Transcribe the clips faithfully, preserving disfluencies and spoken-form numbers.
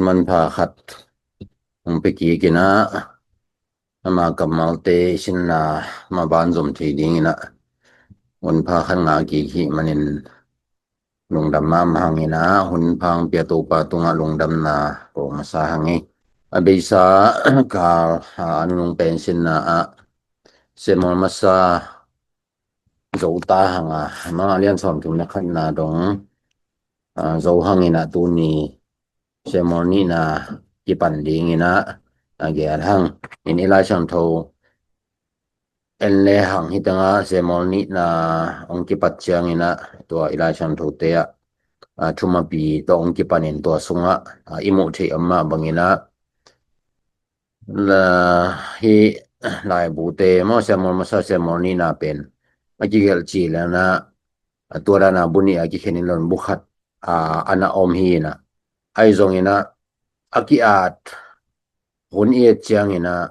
Manpha khat hong pia kik in ah, ama kammalte i sinna maban zom thei ding in ah, manpha khat ngah kik hi manin lungdam mahmah hang in ah, hun pha hong pia Topa tungah lungdamna ko masa hang hi. A beisa kal a nunung pen sinna ah Samuel masa Zo ta hang a, ama lian sawm thum na khatna dong, a, zo hang in ah tuni Samuel nihna kipan ding in ah, a, gel hang in i Lai Siangtho en le hang hi teng ah Samuel nihna hong kipat ciang in ah tua i Lai Siangtho te ah, a, thumapi tawh hong kipan in tua sungah, a, i muh theih om mah bang in ah, la, hi laibu te maw, Samuel masa Samuel nihna pen a kigelh ci le na, a, tua dan a bu nih a kikhen in lo in bu khat, a, a na om hi in ah, ahi zong in ah a ki-at hun i et ciang in ah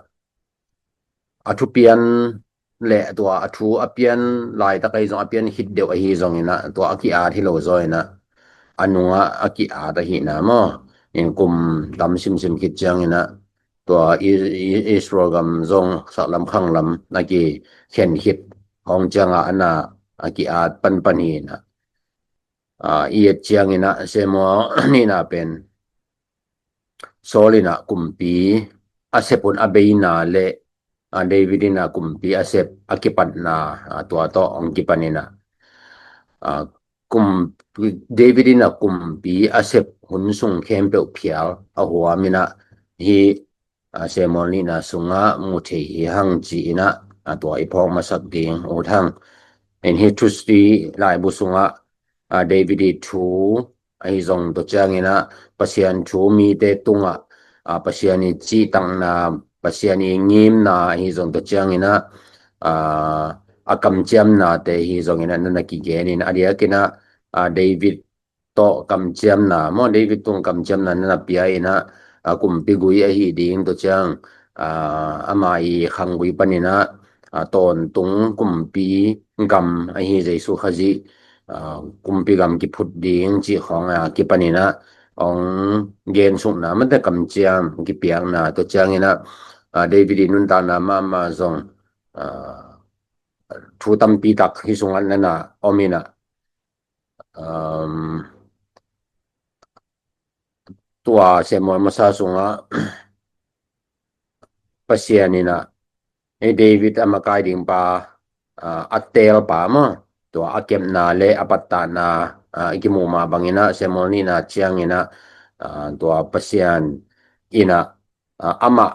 a thupian le tua a thu a pian laitak ahi zong, a pian khit deuh ahi zong in ah tua a ki-at hi lo zaw in ah a nungah a ki-at ahihna maw, in kum tam simsim khit ciang in ah tua I-, I-, Israel gam zong saklam khanglam a kikhen khit hong ciang a a na a ki-at panpan hi in ah, a, i et ciang in ah Samuel nihna pen Saul in ah kumpi a sep hun a beina le, a, David in ah kumpi a sep a kipatna, a, tua tawh hong kipan in ah, a, kum, David in ah kumpi a sep hun sung khempeuh phial a huam in ah hi, a, Samuel nihna sungah mu thei hi hang ci in ah, a, tua i phawk masak ding ut hang. In hi Thusi laibu sungah, a, David i thu ahi zong tua ciang in ah Pasian thu mite tungah, a, Pasian i cihtakna, Pasian i ngimna ahi zong tua ciang in ah, a, a kamciamnate ahi zong in ah na na kigen in a diak in ah, a, David tawh kamciamna maw, David tung kamciamna na na pia in ah, a, kumpi gui ahi ding tua ciang, a, ama i khanggui pan in ah, a, tawntung kumpi gam ahi Jesu Khazih, a, kumpi gam kiphut ding cih khawng a kipan in ah hong gensukna mate kamciam kipiakna tua ciang in ah, a, David i nuntakna mahmah zong, a, thu tampi tak hi sungah na na om in ah, um, tua Samuel masa sungah Pasian in ah, eh, David a makai ding pa, ah, a teel pa maw, tua a kepna le a pattahna, ah, i kimu mah bang in ah Samuel nihna ciang in ah, ah, tua Pasian in ah, ah, amah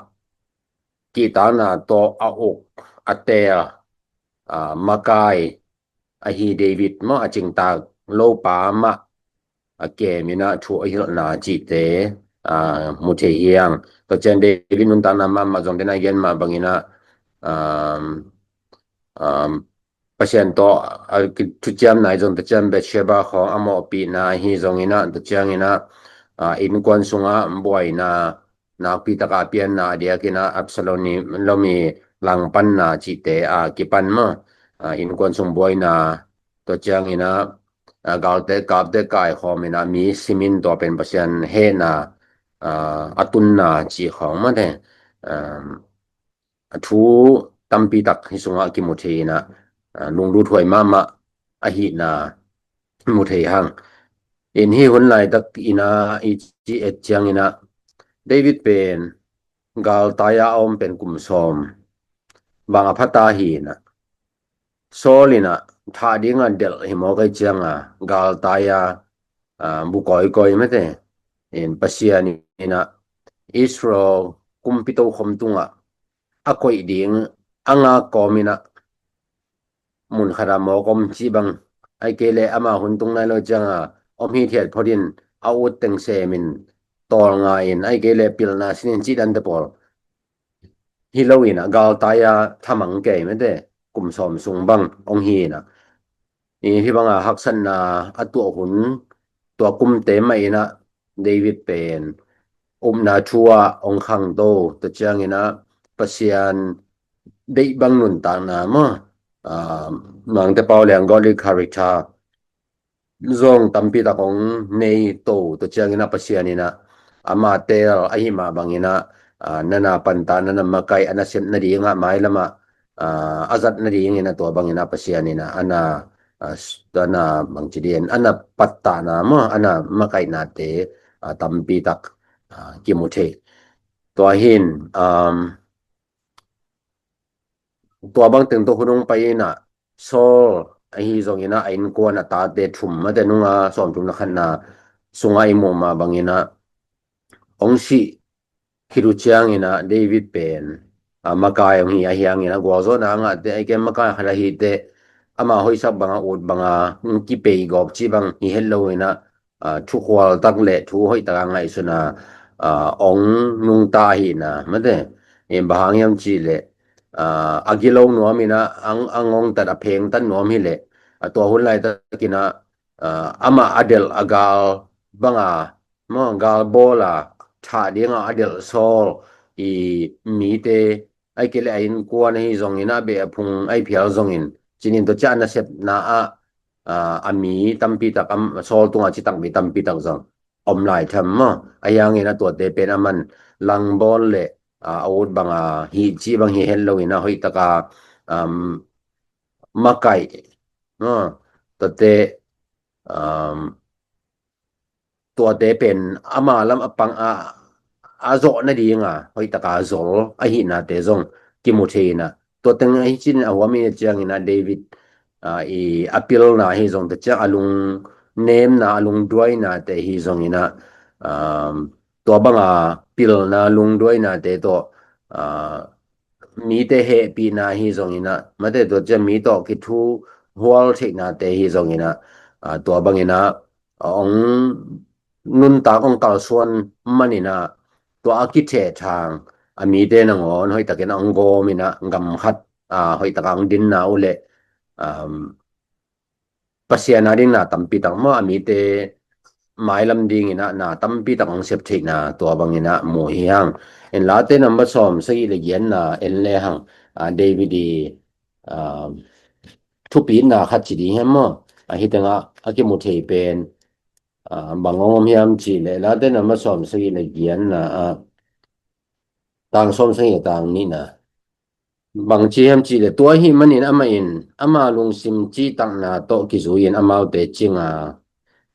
kihtakna tawh a uk a teel, ah, makai ahi David maw, a cingtak lo pa mah a kem in ah thu a hilhna cihte, a, mu thei hi hang. Tua ciang David nuntakna mahmah zong den a gen mah bang in ah, um, um, Pasian tawh a thuciamna ahi zong tua ciang Bathsheba khawng a mawhpihna ahi zong in ah tua ciang in ah, a, innkuan sungah buaina nakpi taka a pianna a diak in ah Absalom i, Absalom i langpanna cihte a kipan maw, a, innkuan sung buaina tua ciang in ah, a, galte kapte kaikhawm in ah mi simin tua pen Pasian hehna, a, a tunna cih khawng mate, a, a thu tampi tak hi sungah kimu thei in ah, a, lunglut huai mahmah ahihna mu thei hang. In hi hun laitak in ah i ci et ciang in ah David pen galtai a a om pen kum sawm bang a phata hi in ah, Saul in ah thah ding a delh hi mawk ahi ciang a galtai a, a, bu kawikawi mate in Pasian in ah Israel kumpi tokhom tungah a koih ding a ngak kawm in ah mun khat a mawk om cih bang, ahih kei leh ama hun tung nai lo ciang a om hithiat phot in a ut teng sem in tawlnga in, ahih kei leh pilna sin in cih dante pawl hi lo in ah galtai a thamang kei mate kum sawm sung bang hong hi in ah, i hih bang a haksatna a tuah hun tua kumte mah in ah David pen upna thu ah hong khangto, tua ciang in ah Pasian deih bang nuntakna maw, a, Mangte pau leng godly character zong tampi tak hong nei to, tua ciang in ah Pasian in ah, ama tel ahi mah bangin ah, ah, nana pantah, nana makaih, a nasep nading ah, mailam ah, ah, a zat nadingin ah tua bangin ah Pasian in ah ana, ah, s-, ana bangci ding, ana pattahna maw, ana makaihnate, ah, tampi tak, ah, kimu thei. Tua hin, um, tua bang teng tawh hun hong pai in ah, Saul ahi zongin ah, a innkuan a tate thum, mate, nung a sawmthum le khatna sungah i muh mah bangin ah, hong sih khit uh ciangin ah David pen, ah, makai hong hi ahih hangin ah, gualzawhna a ngahte, ahih kei leh makai khat ahih teh, ama hoihsak banga, ut banga, hong kipei gawp cih bang hi het lo in ah, ah, thukhual tak le thu hoih taka ngaihsun a, ah, hong nungta ahihna, mate. Eh, bang hang hiam cih leh, ah, a gilo nuam in ah, a, a ngongtat, a phengtat nuam hi leh, ah, tua hun laitakin ah, ah, amah a delh a gal banga, maw, gal bawl a, thah dinga a delh Saul i mite, ahih kei leh a innkuan ahi zongin ah, a beh a phung ahi phial zongin, cinin tua ciang a nasepna ah, ah, a mi tampi tak, am, Saul tungah citak mi tampi tak zong om lai tham maw. Ahih hangin ah tuate pen aman langbawl le, ah, a ut banga hih cih bang hi het lo in ah, hoih taka, um, makaih, maw, tuate, um, tuate pen ama lam a pang a, a zawh nadinga hoih taka zol ahihnate zong kimu thei in ah, tua teng ahi cin a huam i ciangin ah David, ah, i a pilna ahi zong, tua ciang a lungnemna, a lungduainate ahi zongin ah, um, tua banga pilna, lungduainate tawh, ah, mite hehpihna ahi zongin ah, mate, tua ciang mi tawh kithuhual theihnate ahi zongin ah, ah, tua bangin ah, ah, hong nuntak, hong kalsuan manin ah, tua a kithehthang a mite nangawn hoih takin ah hong gawm in ah, gam khat, ah, hoih taka hong dinna uh leh, um, Pasian a ding na tampi tak maw, a mite mailam dingin ah na tampi tak hong sep theihna, tua bangin ah mu hi hang. En Late number sawm sagih le giatna en le hang, ah, David i, ah, thupitna khat ci ding hiam maw? Ah, hih tengah a kimu thei pen, ah, bang hong om hiam cih leh, Late number sawm sagih le giatna, ah, tang sawm sagih, tang nihna. Bang ci hiam cih leh, tua ahih manin amah in ama lungsim cihtakna tawh kizui-in amaute cing a,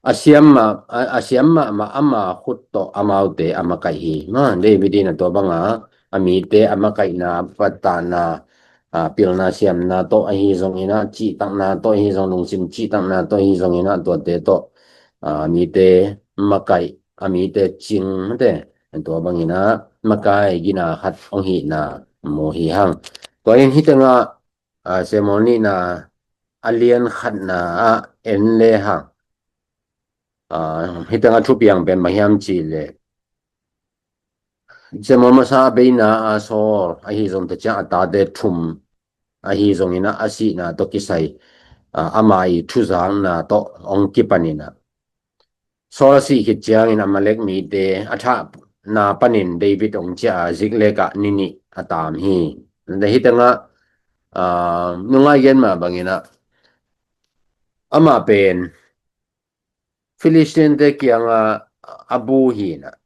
a siam mah, a, a siam mahmah ama khut tawh amaute a makaih hi. Maw, David in ah tua banga a mite a makaihna, pattahna, ah, pilna siamna tawh ahi zongin ah, cihtakna tawh ahi zong, lungsim cihtakna tawh ahi zongin ah, tuate tawh, ah, a mite makaih, a mite cing, mate, tua bangin ah makai gina khat hong hihna mu hi hang. Tua in hih tengah, ah, Samuel nihna a lian khatna ah en le hang, ah, hih tengah thupiang pen bang hiam cih leh, Samuel masa a beina ah Saul ahi zong, tua ciang a tate thum ahi zongin ah a sihna tawh kisai, ah, ama i thuzakna tawh hong kipan in ah, Saul a sih khit ciangin Amalek mite a thahna panin David hong ciah a, Ziklag ah ni nih a taam hi. Hih tengah, ah, nung a i gen mah bangin ah, amah pen Philistine-te kiangah a bu hi in ah,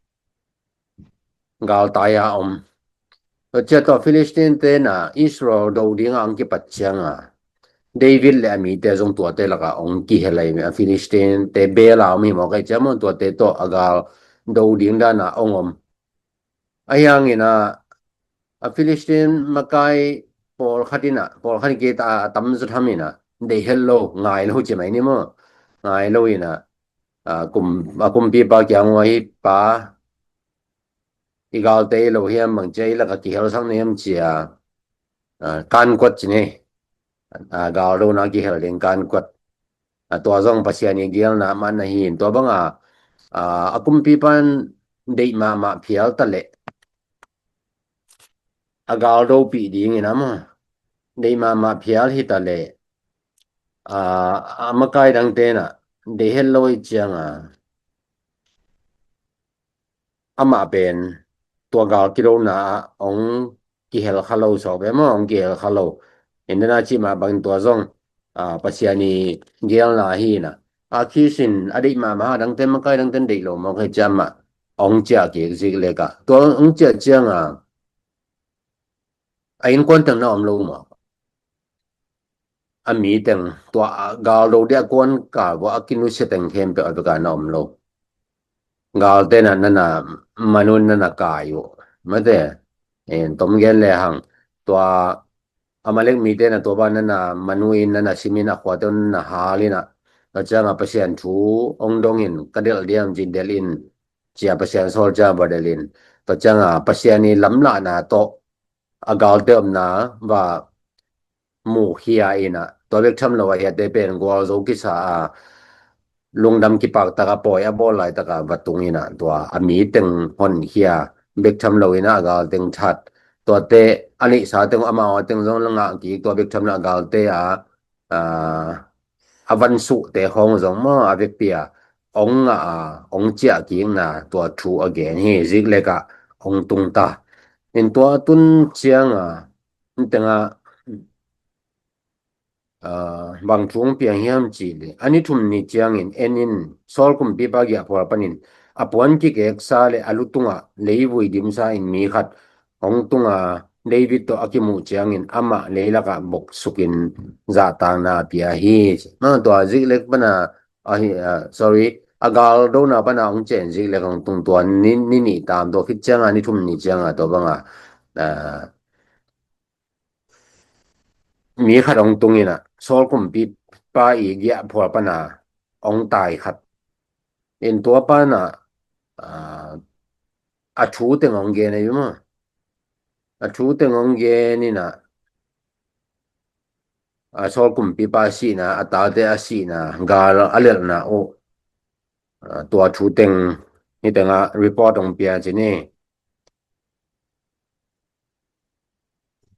galtai a om. Tua ciang tawh Philistine-te in ah Israel do dingah hong kipat ciangah, David le a mite zong tuate lakah hong kihel ahi, a Philistine-te beel a om hi mawk ahih ciang maw, tuate tawh a gal do ding dan ah hong om. Ahih hangin ah, a Philistine makai pawlkhat in ah, pawlkhat in kei ta a tamzaw tham in ah, deih het lo, ngai lo ci mai ni maw. Ngai lo in ah, a kum, a kumpipa kiang ua, "Hih pa, i galte hi lo hiam, bang ci a i lakah kihelsak na hiam?" ci a, ah, kankuat ci ni. Ah, galdona kihel ding kankuat. Ah, tua zong Pasian i geelna mah na hi in, tua banga, ah, a kumpipa in deih mahmah phial ta leh, a galdopih dingin ah maw, deih mahmah phial hi ta leh, ah, a makai dangte in ah deih het lo ahih ciangah, amah pen tua gal kidona ah hong kihel kha lo sawk ve maw, hong kihel kha lo. Hih tengah cih mah bangin tua zong, ah, Pasian i geelna hi in ah, Akhis in a deih mahmah a, dangte, makai dangte in deih lo mawk ahih ciang amah ong ciah kik zik lek ah. Tua ong ciah ciang a, a innkuan teng na om lo maw? A mi teng, tua a galdo dia kuan kal vua a kinusia teng khempeuh a vek a na om lo. Galte na, na na, manu in na na kai uh. Mate, en tom gen le hang. Tua Amalek mite na tua ban na na manu in, na na sim in, a khuate na na hal in a. Tua ciang a Pasian thu ong dong in, ka delh diam ci, delh in, ci a Pasian sawl ciang va delh in. Tua ciang a Pasian i lamlahna tawh a galte omna va mukhia in a, tua bek tham lo a hiate pen gualzo kisa a, lungdam kipaktak a pawi a bawl laitak a va tung in a, tua a mi teng honkhia, bek tham lo in a, a gal teng that. Tuate a neihsa teng, amau a teng zong la ngah kik, tua bek tham lo a galte a, a, a van suhte khawng zong maw, a vekpi a ong ngah a, ong ciah kikna tua thu a gen hi. Zik lek ah ong tung ta. In tua tun ciang a, teng a, a, bang thu ong piang hiam cih leh, a ni thum ni ciangin en in, Saul kumpipa giahphual panin a puan kikeksa le a lu tungah leivui dimsa in mi khat ong tung a, David tawh a kimuh ciangin amah leilakah boksukin zahtakna pia hi. Ma tua zik lek pana, ahi, a, sorry, a galdona pana ong ciah in zik lek ong tung, tua ni, ni nih tam, tua khit ciang a ni thum ni ciang a tua bang a, a, mi khat ong tung in a, Saul kumpipa i giahphual pana ong tai khat. In tua pana, a, a thu teng ong gen a, i maw? A thu teng ong gen in a, a, Saul kumpipa a sihna, a tate a sihna, gal a lelhna uh, a, tua thu teng, hi teng a report ong pia ci ni.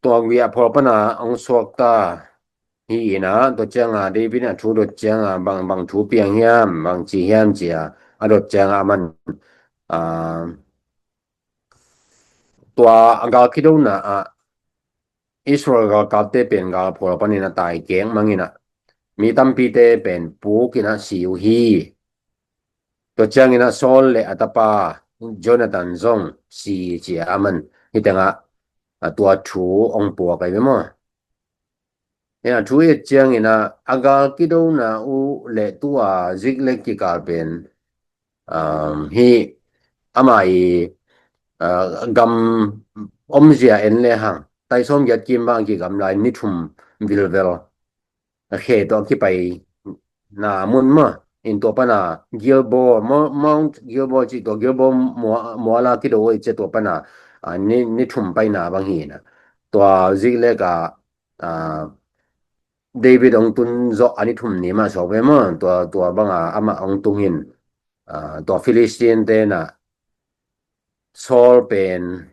Tua giahphual pana ong suakta hi in a, tua ciang a David in a thu dot ciang a bang, bang thu piang hiam, bang ci hiam ci a, a dot ciang a aman, a, tua a gal kidona a, Israel galkapte pen galphual panin a tai kek mang in a, mi tampite pen puk in a si uh hi. Tua ciang in a Saul le a tapa Jonathan zong si ci a, aman hi teng a, a, tua thu ong puak a, i maw? Hi a, thu i et ciang in a, a gal kidona uh le tua zik lek kikal pen, um, hi ama i, uh, gam omzia en le hang, tai sawm giat kim bang kigam lai, ni thum vilvel a khe tawh a kipaina mun maw? In tua pana Gilboa, Mo-, Mount Gilboa cih, tua Gilboa mua-, muala kido i ci a, tua pana, a, ni, ni thum paina bang hi in a. Tua zik lek a, a, David ong tun zawh a ni thum ni mah suak ve maw? Tua, tua bang a amah ong tung in, a, tua Philistine te na Saul pen,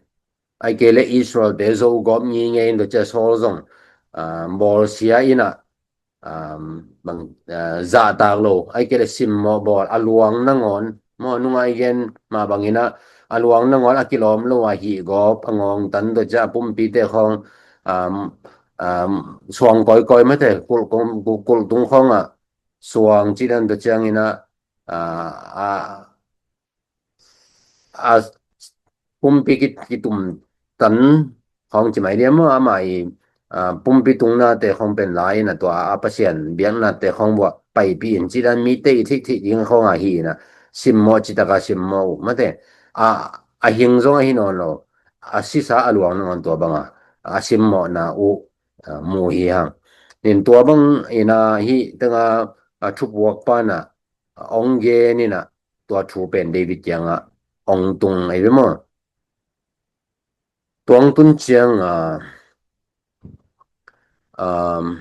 ai kei le Israel te zo gawp ngi nge in, tua cia Saul zong, a, bawlsia in a, a, bang, a, zahtak lo, ai kei le simmawh bawl, a luang nangawn, maw, nungai gen mah bang in a, a luang nangawn a kilawm lo a hih gawp, a ngawng tan, tua cia a pumpite khawng, a, a, suang kawikawi mate, kulh kong, kulh tung khawng a, suang ci dan, tua ciang in a, a, a, a pumpi ki, kitum tan khawng ci mai diam maw, ama i, a, pumpi tungnate khawng pen lai in a, tua a Pasian biaknate khawng vuah paipih in ci dan, mite i theih theih ding khawng a hi in a, simmawh citak a simmawh uh mate, a, a hing zong a hi nawn lo, a sisa a luang nangawn tua bang a, a simmawhna uh, a, mu hi hang. In tua bang in a hi teng a, a, thupuak pana ong gen in a, tua thu pen David kiangah ong tung a, i ve maw? Tua ong tun ciang a, um,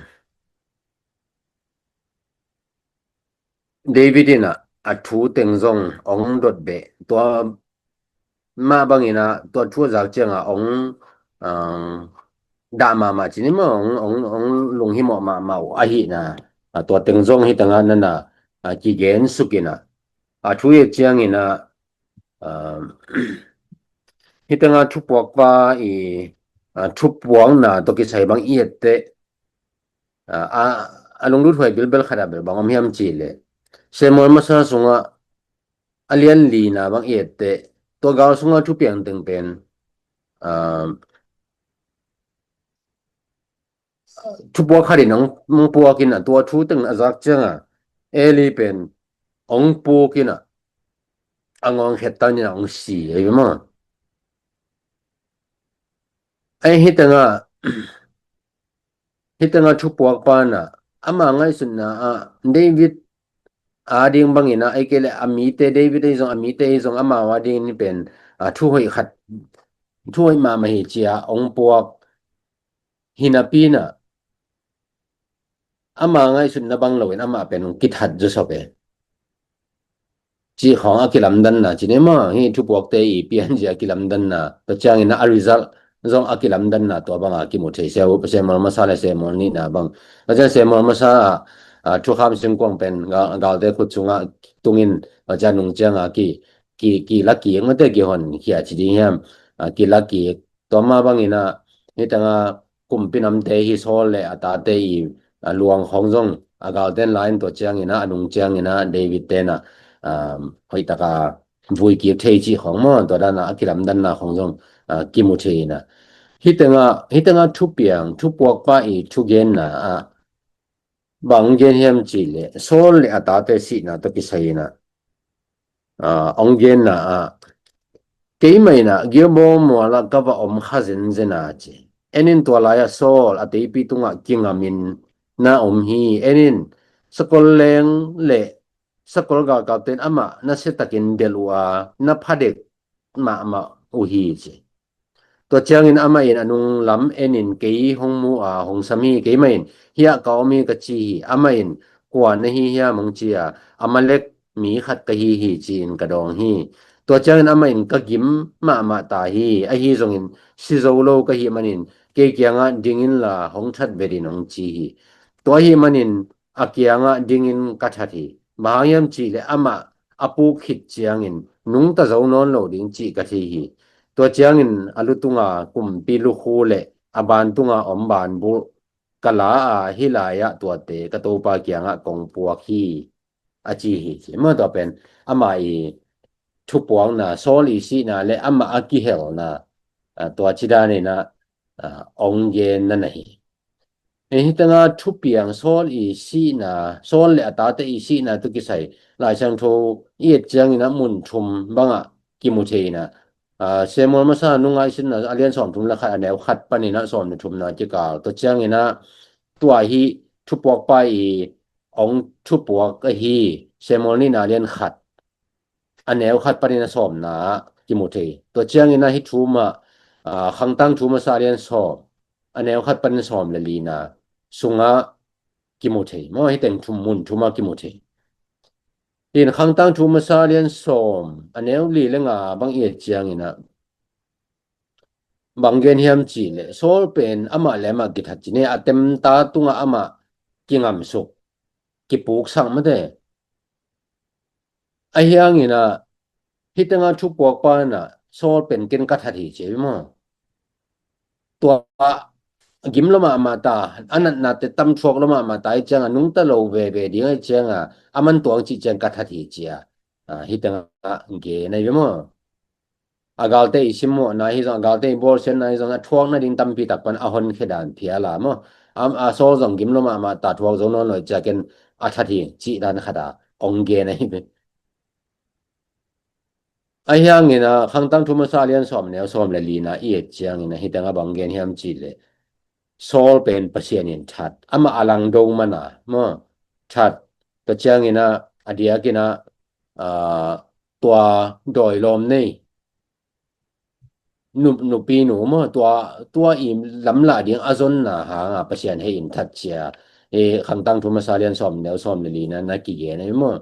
David in a, a thu teng zong ong dot beh. Tua mah bang in a, tua thu a zak ciang a ong, um, dah mahmah ci ni maw, ong, ong, ong lunghimawh mahmah uh a hi na. A, tua teng zong hi teng a na na, a, kigen suk in a, a thu i et ciang in a, a, hi teng a thupuakpa i, a, thupuakna tawh kisai bang i et teh, a, a, a lunglut huai bilbel khat a bel bang om hiam cih leh, Samuel masa sungah a lian lina bang i et teh, tua gal sunga thupiang teng pen, ah, thupuak khat in hong, hong puak in a, tua thu teng a zak cianga Eli pen hong puk in a, a ngawng khet tan in a hong si, ei ve maw? Ei, hitenga, hitenga thupuak pa in a, ama ngaihsutna ah David a ding bangin a, ei kei le a mite, David ei zong, a mite ei zong, amau a dingin pen, a, thuhoih khat, thuhoih mahmah hi cia hong puak hinapi in a, ama ngaihsutna bang loin amah pen kithat zawsop e. Cih khawng a kilamdanna ci ni maw, hih thupuakte i pianzia a kilamdanna, tua ciangin a result zong a kilamdanna tua banga kimu thei. Samuel masa le Samuel nihna bang. Tua ciang Samuel masa ah, ah, thukham singkuang pen ga-, galte khut sungah tungin, tua ciang nung cianga ki, ki, ki la kik mate, kihon khia ci ding hiam? Ah, ki la kik. Tua mah bangin a, hitenga kumpi namte hi Saul le a tate i, a, luang khawng zong a galten la in, tua ciangin a, a nung ciangin a David ten a, a, hoih taka vui kik thei cih khawng maw, tua dan a a kilamdanna khawng zong, a, kimu thei in a. Hitenga, hitenga thupiang, thupuakpa i thugenna ah, bang gen hiam cih leh, Saul le a tate sihna tawh kisai in a, a, hong genna ah, keimah in a Gilboa mual ah ka va om kha zenzen a ci. En in, tua lai-ah Saul a teipi tungah kingamin na om hi. En in, sakol leng le sakol galkapte in amah nasiatakin delh uh a, na phadek mahmah uh hi ci. Tua ciangin amah in a nung lam en in, kei hong mu a hong sam hi. Keimah in, hiah ka om hi ka ci hi. Amah in, kua na hi hiam hong ci a, Amalek mi khat ka hi hi ci-in ka dawng hi. Tua ciangin amah in, ka gim mahmah ta hi. Ahi zongin si zo lo ka hih manin kei kiangah ding inla hong that vet in hong ci hi. Tua ahih manin a kiangah dingin ka that hi. Bang hang hiam cih leh amah a puk khit ciangin nungta zo nawn lo ding cih ka thei hi. Tua ciangin a lutunga kumpi lukhu le a bantunga om banbulh ka la a, hih lai-ah tuate ka topa kiangah kong puak hi, a ci hi ci. Maw, tua pen ama i thupuakna, Saul i sihna le ama a kihelna, a, tua cidanin a, a, hong genna na hi. Hih tengah thupiang Saul i sihna, Saul le a tate i sihna tawh kisai Lai Siangtho i et ciangin a mun thum bangah kimu thei in a, a, Samuel masa nung ngaihsutna a lian sawmthum le khat, a neu khat panin a sawm le thumna kikal. Tua ciangin a tua hih thupuakpa i hong thupuak ahi Samuel nihna a lian khat, a neu khat panin a sawmna ah kimu thei. Tua ciangin a hih thu mah, a, Khangtang thu masa a lian sawm, a neu khat panin sawm le lina sungah kimu thei. Maw, hih teng thum, mun thum ah kimu thei. In Khangtang thu masa a lian sawm, a neu li le nga bang i et ciangin a, bang gen hiam cih leh, Saul pen amah le amah kithat ci ni, a temta tungah amah kingamsuk, kipuksak mate. Ahi hangin a, hih tengah thupuakpa in a, Saul pen ken ka that hi ci hi maw. Tua gim lua mahmah ta, a natnate tam thuak lua mahmah ta ahih ciangin a, nungta lo veve ding ahih ciangin a, a man tuang cih ciang ka that hi ci a, a, hih tengah gen ahi ve maw. A galte i simmawhna hi zong, a galte i bawlsiatna hi zong, a thuak nading tampi tak pan a honkhia dan phial a maw. A, a Saul zong gim lua mahmah ta, thuak zo nawn lo ahih ciangin a that hi cih dan khat a hong gen ahi ve. Ahi hangin a, Khangtang thu masa a lian sawm, neu sawm le lina i et ciangin a, hih tengah bang gen hiam cih leh, Saul pen Pasian in that, amah a langdo man a maw, that. Tua ciangin a, a diakin a, a, tua dawi lawm nei, nu, nupi nu maw, tua, tua i lamlah ding a zonna hanga Pasian hei in that ci a, e, Khangtang thu masa a lian sawm, neu sawm le lina na kigen ahi maw.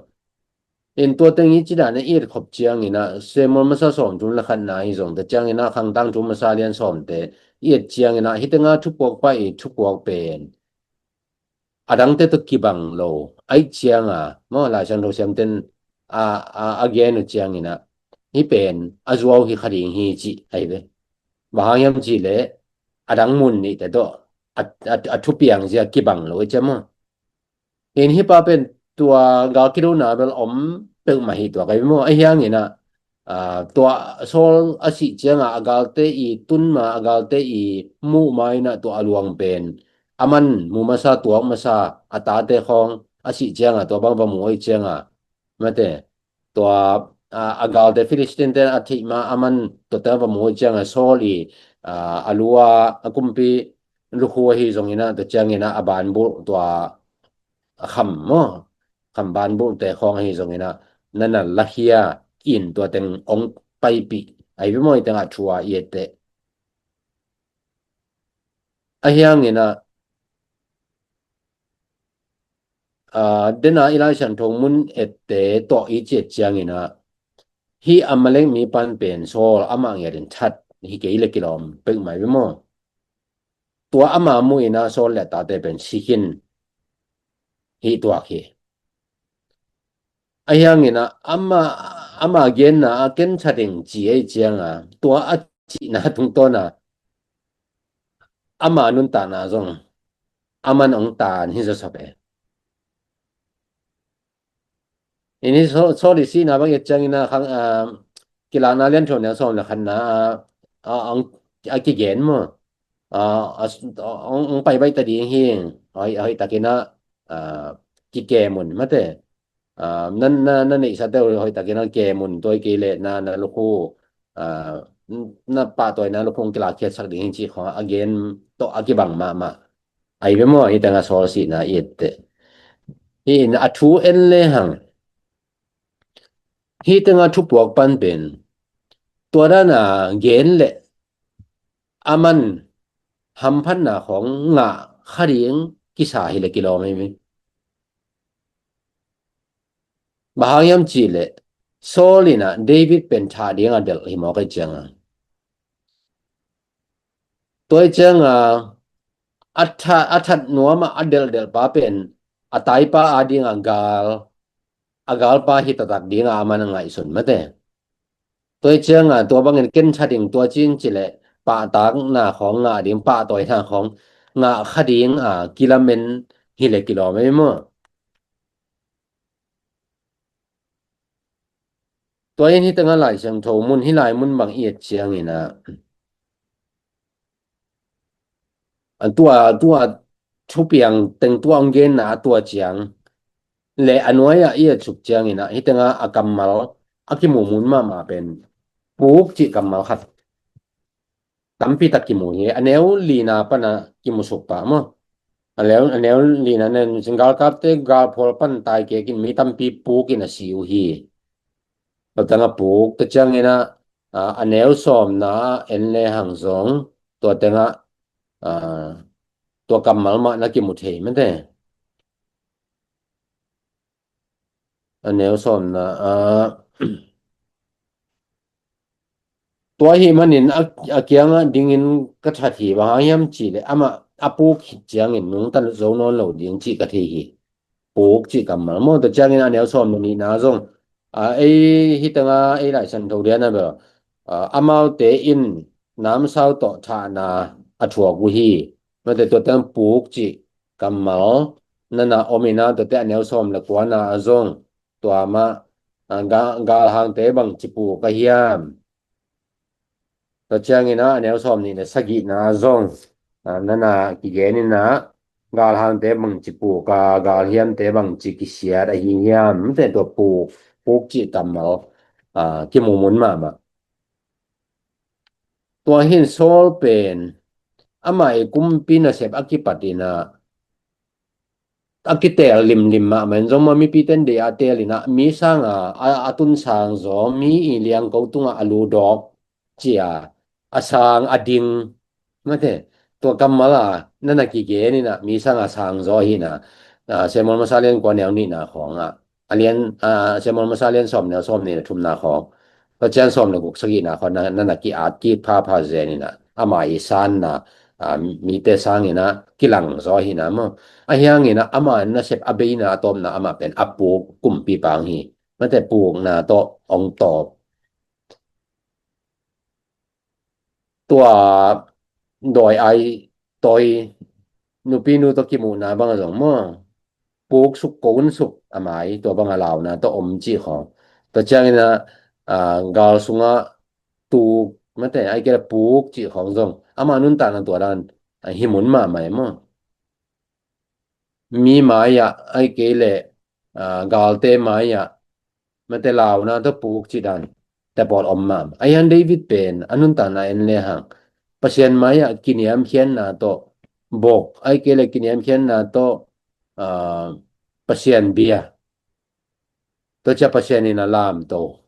In tua teng i ci dan a i et khop ciangin a, Samuel masa sawmthum le khatna hi zong, tua ciangin a Khangtang thu masa a lian sawmte i et ciangin a, hih tengah thupuakpa i thupuak pen a dangte tawh kibang lo ahih ciangin a, maw, Lai Siangtho siamten a, a, a gen uh ciangin a, hih pen a zuau hi kha ding hi cih ahi ve. Bang hang hiam cih leh, a dang mun nihte tawh a, a, a thupiang zia kibang lo ahih ciang maw. In hih pa pen tua gal kidona bel om peuhmah hi tuak ahi ve maw. Ahi hangin a, Aa, tua Saul a sih cianga a galte i tun ma, a galte i muh ma inah tua a luang pen a man mu masa, tuak masa, a tate khawng a sih cianga tua bang va mu oi cianga, mate, tua, aa, a galte Philistine te a theih ma a man tuate va mu oi cianga Saul i, aa, a lua a kumpi lukhu ahi zongina, tua ciangina a banbulh tua a kham maw, kham banbulhte khawng ahi zongina, nana lakhia in tua teng ong paipih ahi ve maw, i tengah thu a i etteh. Ahiangina, aa, dena i Lai Siangtho mun ette tawh i ciat ciangina, hi Amalek mi pan pen Saul amah ngiatin that hi kei le kilawm pek mai ve maw. Tua ama muhina Saul le a tate pen sikhin hi tuak hi. Ahiangina ama, ama genna a ken that ding ci ei cianga tua a cihna tungtawna ama nuntakna zong aman ong tan hi zawsap e. Ini Saul i sihna bang et ciangina khang, aa, Kilakna lian thum neu sawm le khatna a, a, a kigen maw? A, a, a, ong, ong pai baih ta ding hi. Hoi, hoi takina, a, kikem un mate. A, na, na, na neihsate hoi takina kem un, tua i kei le na, na lukhu, a, na pahtawina lukhu ong kilak khiatsak ding hi cih khong a gen tawh a kibang mahmah. Ai ve maw, hi tanga Saul sihna i etteh. Hi in a thu en le hang. Hi tanga thupuak pan pen tua dana gen le aman hamphatna khong ngah kha ding kisa hi le kilawm hi mi. Bang hang hiam cih le Saul ina David pen thah dinga delh hi mawk ei cianga. Tua i cianga a that, a that nuama a delhdelh pa pen a taipa a dinga gal, a galpa hi taktak dinga aman a ngaihsun mate. Tua i cianga tua bangin ken that ding tua cin cileh pahtakna khawng ngah ding, pahtawina khawng ngah kha ding a kilamen hi le kilawm ei maw? Tua in hi tanga Lai Siangtho mun hi lai mun bang i et ciangina a tua, tua thupiang teng tua ang genna a tua ciang le a nuai-ah i et suk ciangina hi tanga a kammal a kimumun mahmah pen puk cih kammal khat tampi tak kimu hi. A neu lina pana kimusuk pah maw? A neu, a neu lina nen galkapte galphual pan taikekin mi tampi pukin a si uh hi. Tua tanga puk tua ciangina, a, a neu sawmna en le hang zong tua tenga, a, tua kammal mah na kimu thei mate. A neu sawmna a, tua hi manin a, a kianga dingin ka that hi. Bang hang hiam cih le amah a puk khit ciangin nungta zo nawn lo ding cih ka thei hi. Puk cih kammal maw? Tua ciangin a neu sawmna nihna zong a, ei hi tanga ei Lai Siangtho diana bel, a, amaute in namsau tawh thahna a thuak uh hi. Mate tua teng puk cih kammal nana om ina tuate a neu sawm le kuana a zong tua mah, a, ga-, galhangte bangci puk a hiam? Tua ciangina a neu sawm nih le sagihna a zong, a, nana kigenina galhangte bangci puk a, galhiamte bangci kisiat ahi hiam? Mate tua puk, puk cih kammal, a, kimumun mahmah. Tua hin Saul pen amah i kumpi nasep a kipat ina a kiteel limlim mahmah in zong maw, mipite in deih a teel ina mi sanga a, a tun sang zaw, mi i liangko tungah a lu dawk cia a sang a ding. Mate, tua kammal a nana kigen ina mi sanga sang zaw hi ina, a, Samuel masa lian kua neu nihna khawngah a lian, a, Samuel masa lian sawm neu sawm nih le thumna khawng. Tua ciang sawm le guk sagihna khawng na, nana ki-at kik phapha zen ina ama i sanna, a, mite sangina kilang zaw hi ina maw? Ahiangina ama nasep a beina a tawpna amah pen a puk kumpi pang hi. Mate pukna tawh ong tawp. Tua dawi ai tawi nupinu tawh kimuhna banga zong maw, puk suk, ko un suk a mai, tua banga launa tawh om cih khawng. Tua ciangina aa, gal sungah tuk, mate, ai kei le puk cih khawng zong ama nuntakna tua dan, aa, hi mun mahmah e maw. Mi mai-ah ai kei le, aa, galte mai-ah, mate, launa tawh puk cih dan te pawl om mahmah. Ahi hang David pen a nuntakna en le hang Pasian mai-ah kiniamkhiatna tawh bok, ai kei le kiniamkhiatna tawh, aa, Pasian bia, tua ciang Pasian in a lamto.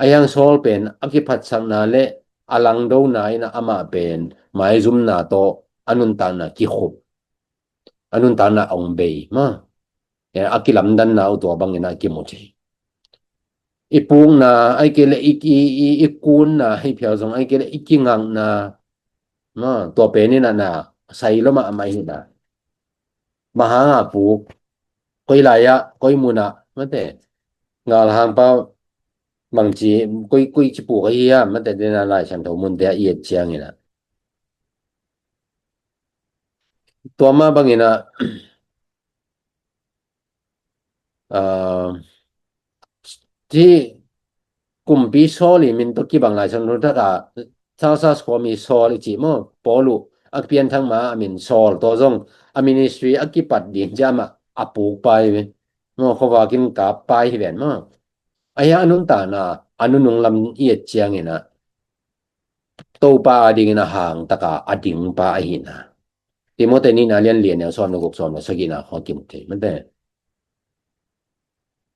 Ahi hang Saul pen a kiphatsakna le a langdona in a amah pen maizumna tawh a nuntakna kikhup, a nuntakna ong bei maw. A kilamdanna uh tua bangin a kimu thei. I pukna ai kei le i, i, i, i kunna hi phial zong ai kei le i kingakna maw, tua pen in a na sai lo mahmah hi na. Bang hanga puk, koi lai-ah, koi munah, mate, galhang pa bangci, koi, koi ci puk ahi hiam, mate, dena Lai Siangtho munte ah i et ciangin a, tua mah bangin a, aa, ci kumpi Saul i min tawh kibang Lai Siangtho thak a, Tarsus khua mi Saul i cih maw, Paul uh a pianthak ma a min Saul, tua zong a ministry a kipat ding ciang amah a pukpa hi ve maw, khuavak in kappa hi ven maw. Ahi hang a nuntakna, a nunung lam i et ciangin a, Topa a dingin a hang taka a dingpa ahihna Timoti nihna lian li a neu sawm le guk, sawm le sagihna khawng kimu thei, mate.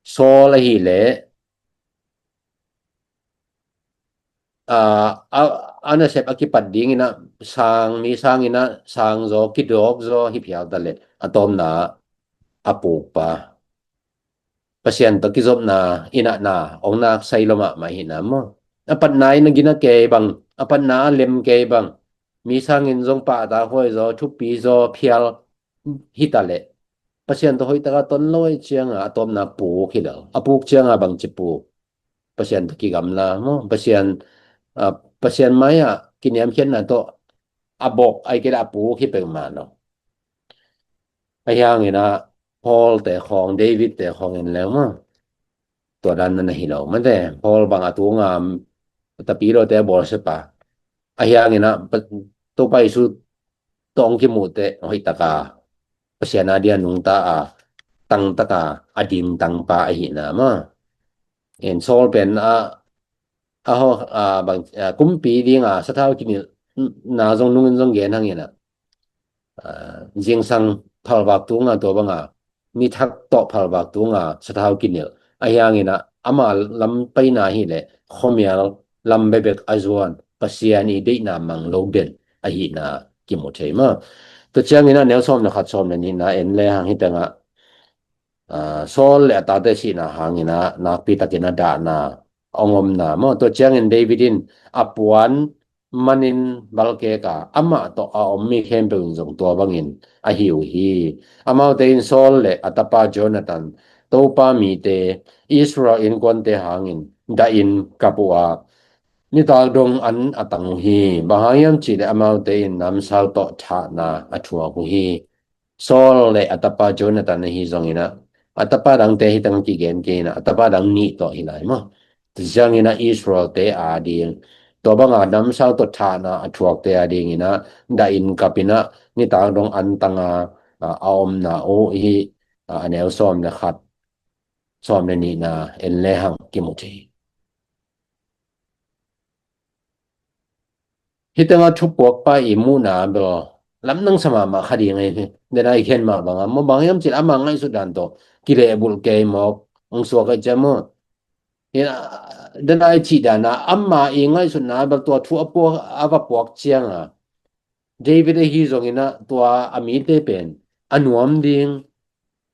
Saul ahih leh, aa, a, a nasep a kipat dingin a sang, mi sangin a sang zaw, kidawk zaw hi phial ta leh a tawpna a pukpa. Pasian tawh kizopna in a na ong nak sai lo mahmah hi na maw. A patna in a gina kei bang, a patna a lem kei bang, mi sangin zong pahtak huai zaw, thupi zaw phial hi ta leh Pasian tawh hoih taka ton lo ahih cianga a tawpna puk hi lo. A puk cianga bangci puk, Pasian tawh kigamla maw, Pasian, a, Pasian mai-ah kiniamkhiatna tawh a bok ai kei le a puk hi peuhmah lo. Ahi hangin a Paul te khawng, David te khawng en leng maw, tua dan na hi lo, mate. Paul bang a tunga tapi lote a bawlsiapa, ahi hangin a Topa Jesu tawh kimuh teh hoih taka Pasian a dia nungta a, tang taka a dingtangpa ahihna maw. En Saul pen a, a ho, a, bang, a, kumpi dinga sathau kinilhna zong nungin zong gen hangin a, a, zingsang phalvak tunga tua banga nithak tawh phalvak tunga sathau kinilh. Ahi hangin a ama lam paina hi leh khuamial lam bekbek a zuan, Pasian i deihna mang lo den ahihna kimu thei maw. Tua ciangin a neu sawm le khat, sawm le nihna en le hang hi tengah, a, Saul le a tate sihna hangin a nakpi takin a dahna ong omna maw. Tua ciangin David in a puan manin balkek a, amah tawh a om mi khempeuh in zong tua bangin a hi uh hi. Amaute in Saul le a tapa Jonathan, Topa mite, Israel innkuante hangin dahin kap uh a, nitak dong an a tang uh hi. Bang hang hiam cih leh amaute in namsau tawh thahna a thuak uh hi. Saul le a tapa Jonathan ahi zongin a, a tapa dangte hi tang kigen kei in a, a tapa dang nih tawh hi lai maw. Tua ciangin a Israel-te a ding, tua banga namsau tawh thahna a thuakte a dingin a, dahin kap in a, nitak dong an tanga, a, a omna uh hi, a, a neu sawm le khat, sawm le nihna en le hang kimu thei. Hi tengah thupuakpa i muhna bel lamdang sa mahmah kha ding ahi hi. Dena i khen mah banga maw, bang hiam cih leh ama ngaihsut dan tawh kilehbulh kei mawk hong suak ahih ciang maw. Hi, dena i cih dana ama i ngaihsutna bel tua thu a puak, a va puak cianga David ahi zongin a tua a mite pen a nuam ding,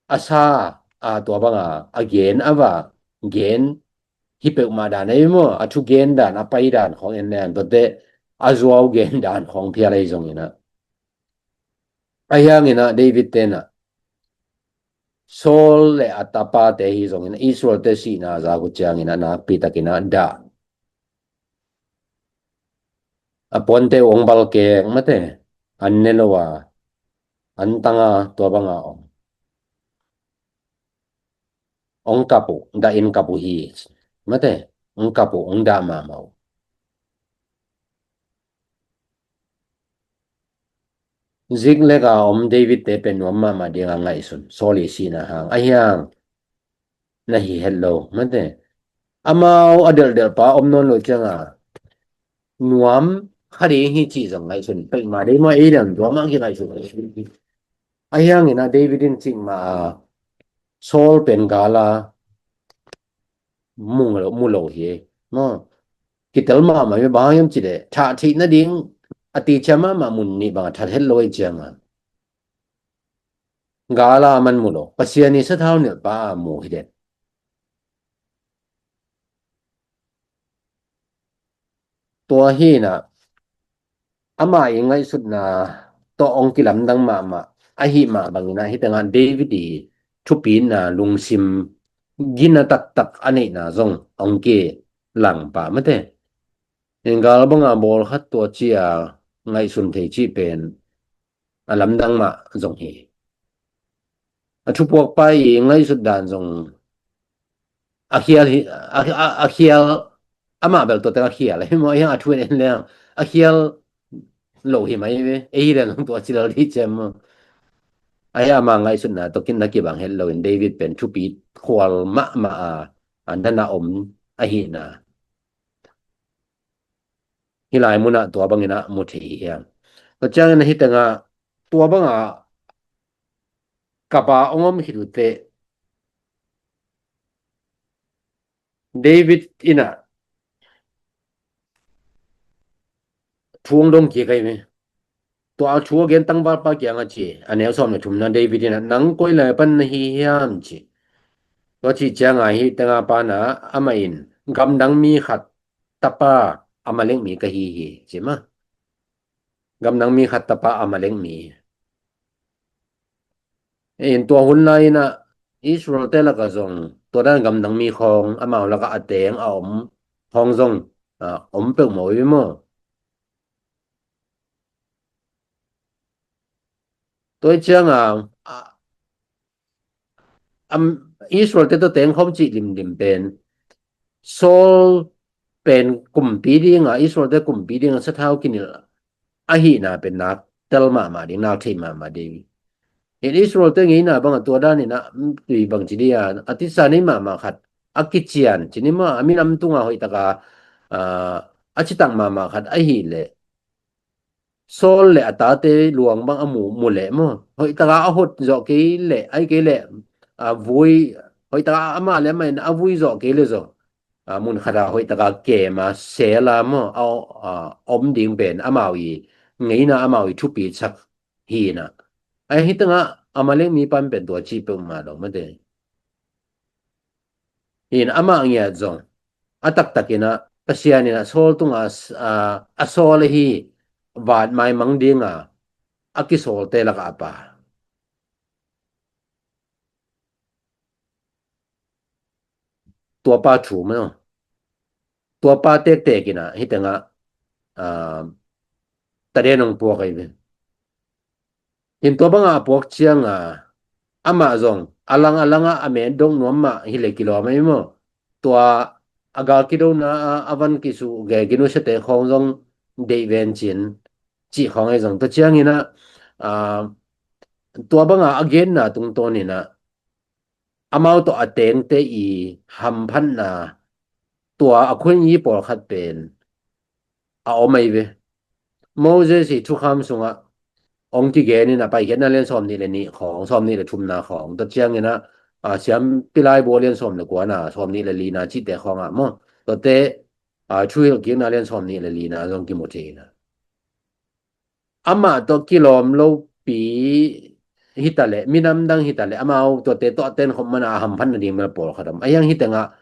a sa, a, tua banga a gen a va gen hi peuhmah dan ahi maw. A thugen dan, a pai dan khawng en leng tuate a zuau gen dan khawng phial ahi zongin a, ahi hangin a David ten a Saul le a tapate hi zongin a Israel-te sihna zak uh ciangin a nakpi takin a dah, a puante uh hong balkek mate, an ne lo a, an tanga tua banga om, hong kap uh, dahin kap uh hi mate. hong kap uh, hong dah mahmah uh. Ziklag a om David te pen nuam mahmah ding a ngaihsun, Saul i sihna hang. Ahi hang na hi het lo, mate. Amau a delhdelh pa om nawn lo ciang a nuam kha ding hi cih zong ngaihsun peuhmah ding maw, ei dang tua mah kingaihsun. Ahi hangin a David in cih mah a Saul pen gal a mu lo, mu lo hi, maw. Kitel mahmah hi, bang hang hiam cih leh thah theih nading a teci mahmah mun nih bang a that het lo hi ciang a gal a man mu lo, Pasian i sathau nilh pa a mu hi den. Tua hi in a, amah i ngaihsutna tawh hong kilamdang mahmah ahih mah bangin a, hih tengah David i thupitna, lungsim gina taktak a neihna zong hong kilang pah, mate. Gal banga bawl khat tua ci a ngaihsun thei cih pen a lamdang mah zong hi. A thupuakpa i ngaihsut dan zong a khial hi, a, a, a khial, amah bel tua teng a khial hi maw, a hiang a thu en en leng a khial lo hi mai ve, ei hi leng tua ci lel dih ciam maw. A hiang amah ngaihsutna tawh kin na kibang het loin David pen thupit khual mahmah a, a nana om ahihna hih lai munah tua bangin a mu thei hi hiam. Tua ciangin a hih tengah tua bangah kapa hong om khit uh teh David in a thu hong dong kik ahi ve. Tua a thu a gen tangvalpa kiang a ci, a neu sawm le thumna David in a, nang koi lai pan na hi hiam ci. Tua cih ciang a hih tengah pan a amah in gamdang mi khat tapa Amalek mi ka hi hi ci mah. Gamdang mi khat tapa Amalek mi. In tua hun lai in a Israel te lakah zong tua dan gamdang mi khawng amau lakah a teng a om khawng zong, a, om peuhmah uh hi maw. Tua hi ciang a, a, am, Israel te tawh teng khawm cih limlim pen Saul pen kumpi ding a, Israel te kumpi ding a sathau kinilh ahihna pen nak tel mahmah ding, nak thei mahmah ding. In Israel te ngeina bangah tua dan in a, tui bang ci dih a, a tisa nei mahmah khat, a kician ci ni maw, a minam tungah hoih taka, a, a citak mahmah khat ahih leh Saul le a tate luang bang a mu, mu leh maw, hoih taka a hot zawh kei leh, ahih kei leh, a, vui, hoih taka amah le amah in a vui zawh kei leh zong, a, mun khat a hoih taka kem a, sel a maw, a, a, om ding pen amau i ngeina, amau i thupitsak hi in a. Ahi tengah Amalek mi pan pen tua cih peuhmah lo, mate. In amah ngiat zong a taktak in a, Pasian in a Saul tungah a, a, a sawl ahi vat maimang ding a, a kisawlte lakah a pa. Tua pa thu maw. Tua pa tektek in a, hih tengah, a, taden hong puak ahi ve. In tua bangah a puak ciang a, amah zong a lang a langah a men dong nuam mah hi leh kilawm ahi maw. Tua a gal kidona a, a van kisuh gei kinusiate khawng zong deih ven cin cih khawng ahi zong. Tua ciangin a, a, tua bangah a genna tungtawn in a, amau tawh a tengte i hamphatna, tua a khuan i pawlkhat pen a om ahi ve. Moses i thukham sungah hong kigen in a, Paikhiatna lian sawm nih le nih khawng, sawm nih le thumna khawng, tua ciangin a, a, Siampi Laibu lian sawm le kuana, sawm nih le lina cihte khawngah maw, tuate, a, Thuhilhkikna lian sawm nih le lina zong kimu thei in a. Amah tawh kilawm lopi hi ta leh, minam dang hi ta leh, amau tuate tawh a tenkhop mana a hamphat nading mel pawlkhat om. A hiang hih tengah,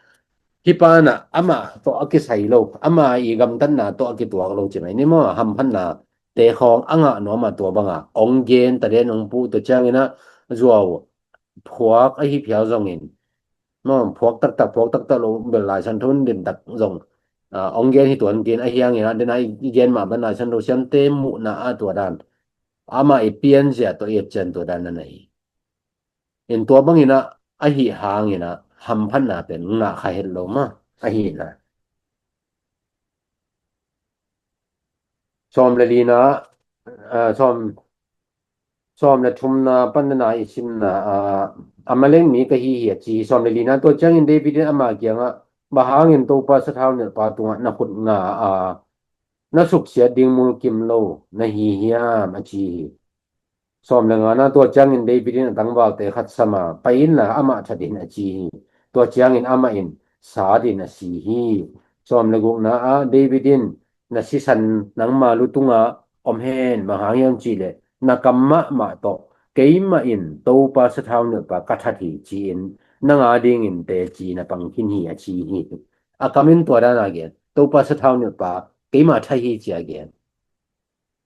hih panah amah tawh a kisai lo, ama i gamtatna tawh a kituak lo ci mai ni maw, hamphatna te khawng a ngah nuam a tua bangah hong gen, taden hong puh, tua ciangin a zuau phuak ahi phial zongin, maw, phuak taktak, phuak taktak lo bel Lai Siangtho in limtak zong, a, hong gen hi tuan kin, a hiangin a, dena i, i gen mah ban Lai Siangtho siamte muhna a tua dan, ama i pianzia tawh i et cian tua dan na nei. In tua bangin a, ahi hangin a, hamphatna pen ngah kha het lo mah, ahi na. Sawm le lina, ah, sawm, sawm le thumna pan na i simna, ah, Amalek mi ka hi hi a ci hi. Sawm le lina, tua ciangin David in ama kiangah, bang hangin Topa sathau nilhpa tungah na khut nga a, na suksiat ding mulkim lo na hi hiam, a ci hi. Sawm le ngana, tua ciangin David in a tangvalte khat sam a, pai inla amah that in, a ci hi. Tua ciangin amah in sat in a si hi. Sawm le gukna ah David in, na sisan nangma lu tungah om hen, bang hang hiam cihleh na kam mahmah tawh keimah in Topa sathau nilhpa ka that hi ci-in nang a dingin teci na pang khin hi, a ci hi. A kam in tua dan a gen, Topa sathau nilhpa keimah that hi ci a gen.